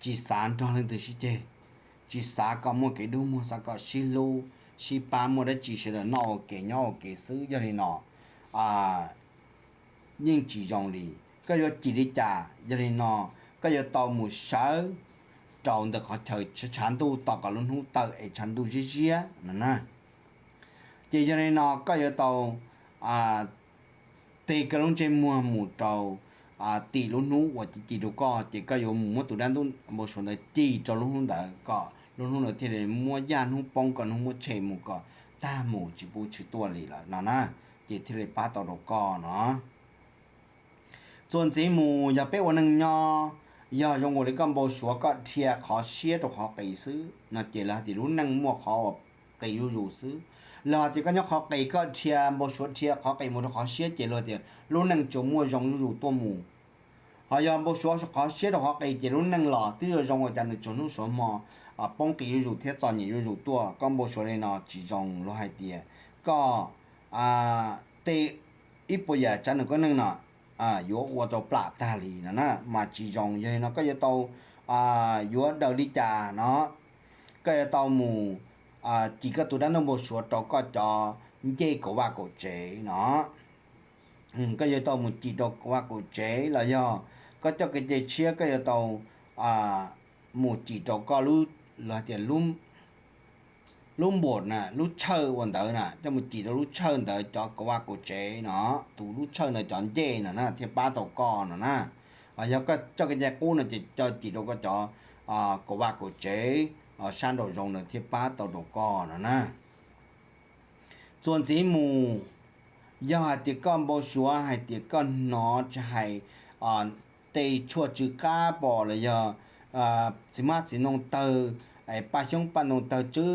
Tsis xav nrog leej twg sib ceg, tsis xav kom muaj kev dub muag, xav kom sib hlub sib pab, muaj dab tsi sawv daws noj ua ke nyob ua ke xwb. Yog li no yeej tsis zoo li. Koj yuav cim li cas? Yog li no koj yuav tau mus sawv rau ntawm qhov chaw tshav ntuj tos kom lub hnub tawm es tshav ntuj ziab ziab no na. Ces yog li no koj yuav tau tig koj lub ntsej muag mus rau tim lub hnub uas ci ci rau koj, ces koj yuav mus muab tus dab ntub npau suav ntawd ci rau lub hnub ntawd kom lub hnub ntawd thiaj li muab yaj hnub poob kom hnub muab tshem mus kom tag mus tsis pub tshwm tuaj li lawm no na, ces thiaj li pab tau rau koj no. Txuas ntxiv mus yog peb ua neej nyob, yog zoo ua li koj npau suav koj dhia qhov siab rau qhov qis xwb no ces lawv hais tias lub neej muaj qhov uas qis zuj zus xwb. Los hais tias koj nyob qhov qis koj dhia npau suav dhia qhov qis mus rau qhov siab ces luag tias lub neej tsuas muaj zoo zuj zus tuaj mus. Ho yog npau suav qhov siab rau qhov qis ces lub neej los twb yuav zoo ua cas nws tsuas hnub suav hmo poob qis zuj zus thiab txom nyem zuj zus tuaj. Koj npau suav li no tsis zoo, luag hais tias koj tej ib puas yam tsav nws koj neej no yuav ua rau plam tag li no na, mas tsis zoo. Yog li no koj yuav tau yuav daws li cas no, koj yuav tau mus cim koj tus dab ntub npau suav rau koj cov ncej kaum vaj kaum tsev no. Koj yuav tau mus cim rau kaum vaj kaum tsev los yog koj coj kev cai tshiab koj yuav tau mus cim rau koj lub, los tias lub npuam na, lub tshawj ua ntawd na, coj mus cim rau lub tshawj ntawd cov kaum vaj kaum tsev no, tus lub tshawj ntawd cov ncej no na thiaj pab tau koj no na. Yog koj coj kev cai qub no ces coj cim rau koj cov kaum vaj kaum tsev sab nraum zoov ntawd thiaj pab tau rau koj no na. Txuas ntxiv mus, yog hais tias koj npau suav hais tias koj hnov tsis hais tej tshuaj tsw qab pom los yog txiv hmab txiv ntoo tawg, paj xyoob paj ntoo tawg tsw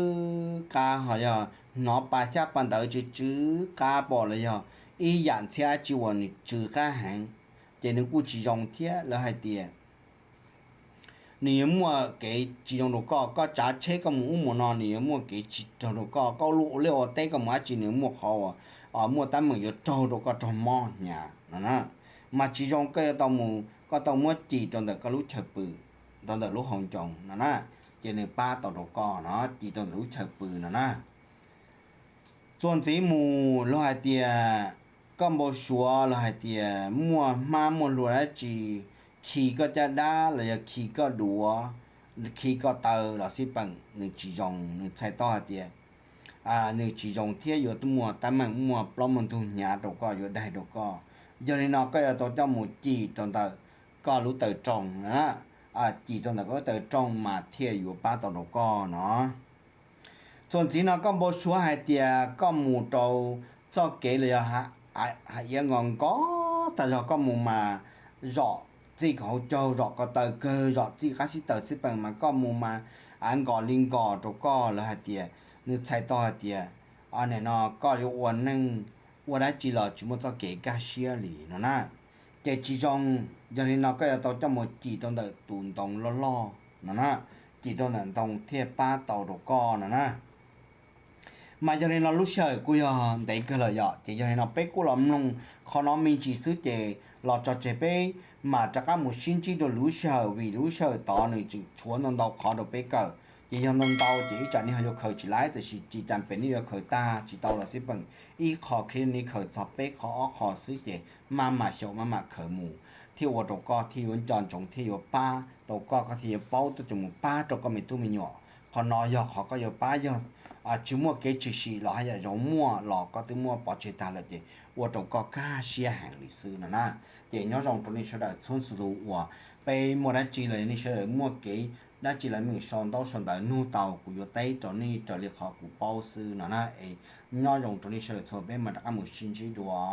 qab, ho yog hnov pa xyab pa ntawv tsw tsw qab pom los yog ib yam ntxhiab dab tsi uas nws tsw qab heev, ces nws kuj tsis zoo thiab. Lawv hais tias nws yuav muaj kev tsis zoo rau koj, koj tsav tsheb koj mus ub mus no nws yuav muaj kev tsis raug rau koj, koj ua liaj ua teb koj mus dab tsi nws muaj qhov uas muaj teeb meem yuav raug rau koj raug mob hnyav no na. Mas tsis zoo, koj yuav tau mus, koj tau muab cim rau ntawm koj lub chaw pw, rau ntawm lub hauv ncoo no na, ces nws pab tau rau koj no, cim rau ntawm lub chaw pw no na. Txuas ntxiv mus, luag hais tias koj npau suav los hais tias muaj hmab muaj hlua dab tsi khi koj caj dab los yog khi koj duav, khi koj taw los xij peem, nws tsis zoo, nws txhais tau hais tias nws tsis zoo thiab yuav muaj teeb meem muaj plaub muaj ntug hnyav rau koj, yuav daig rau koj. Yog li no koj yuav tau coj mus cim rau ntawm koj lub taw roog, cim rau ntawm koj lub taw roog mas thiaj yuav pab tau rau koj no. Txuas ntxiv no koj npau suav hais tias koj mus rau txoj kev los yog hais iav nkos nkos tag zog, koj mus mas zom txij hauv caug, zom ko taw kawg, zom txij qab xib taws xij peem mas koj mus mas av nkos li nkos rau koj, lawv hais tias nws txhais tau hais tias nim no koj yuav ua neej ua dab tsi los tsis muaj txoj kev kaj siab li no na. Ces tsis zoo, yog li no koj yuav tau coj mus cim rau ntawm tus ntoo loj loj no na, cim rau ntawm ntoo thiaj pab tau rau koj no na. Mas yog li no lub sij hawm kuj yog ntev kawg lawm yom, ces yog li no peb kuj los mloog qhov no me ntsis xwb ces los tso tseg, peb mam rov qab mus sib ntsib rau lwm lub sij hawm, vim lub sij hawm tod nws tseem tshuav ntau ntau qhov rau peb kawm. Ces yog ntau ntau ces ib tsam nej ho yuav khaws tsis laib, tiam sis tsis tas pem nej yuav khaws tag tsis tau los xij peem, ib qho clip nej khaws txog peb qho ob qho xwb ces maj mam xyaum maj mam khaws mus, thiaj ua rau koj thiaj yuav nco ntsoov thiaj yuav pab tau koj, koj thiaj yuav paub tuaj coj mus pab rau koj me tub me nyuam. Qhov no yog qhov koj yuav pab, yog tsis muaj kev tshwm sim los haj yam zoo muaj los koj twb muab pov tseg tag lawm ces ua rau koj kaj siab heev li xwb no na. Ces nyob zoo rau nej sawv daws txhua txhua tus uas peb muaj dab tsi los nej sawv daws muaj kev dab tsi los meem sau ntaub sau ntawv nug tau kuv yuav teb rau nej raws li qhov kuv paub xwb no na. Es nyob zoo rau nej sawv daws txhua, peb mam rov qab mus sib ntsib dua.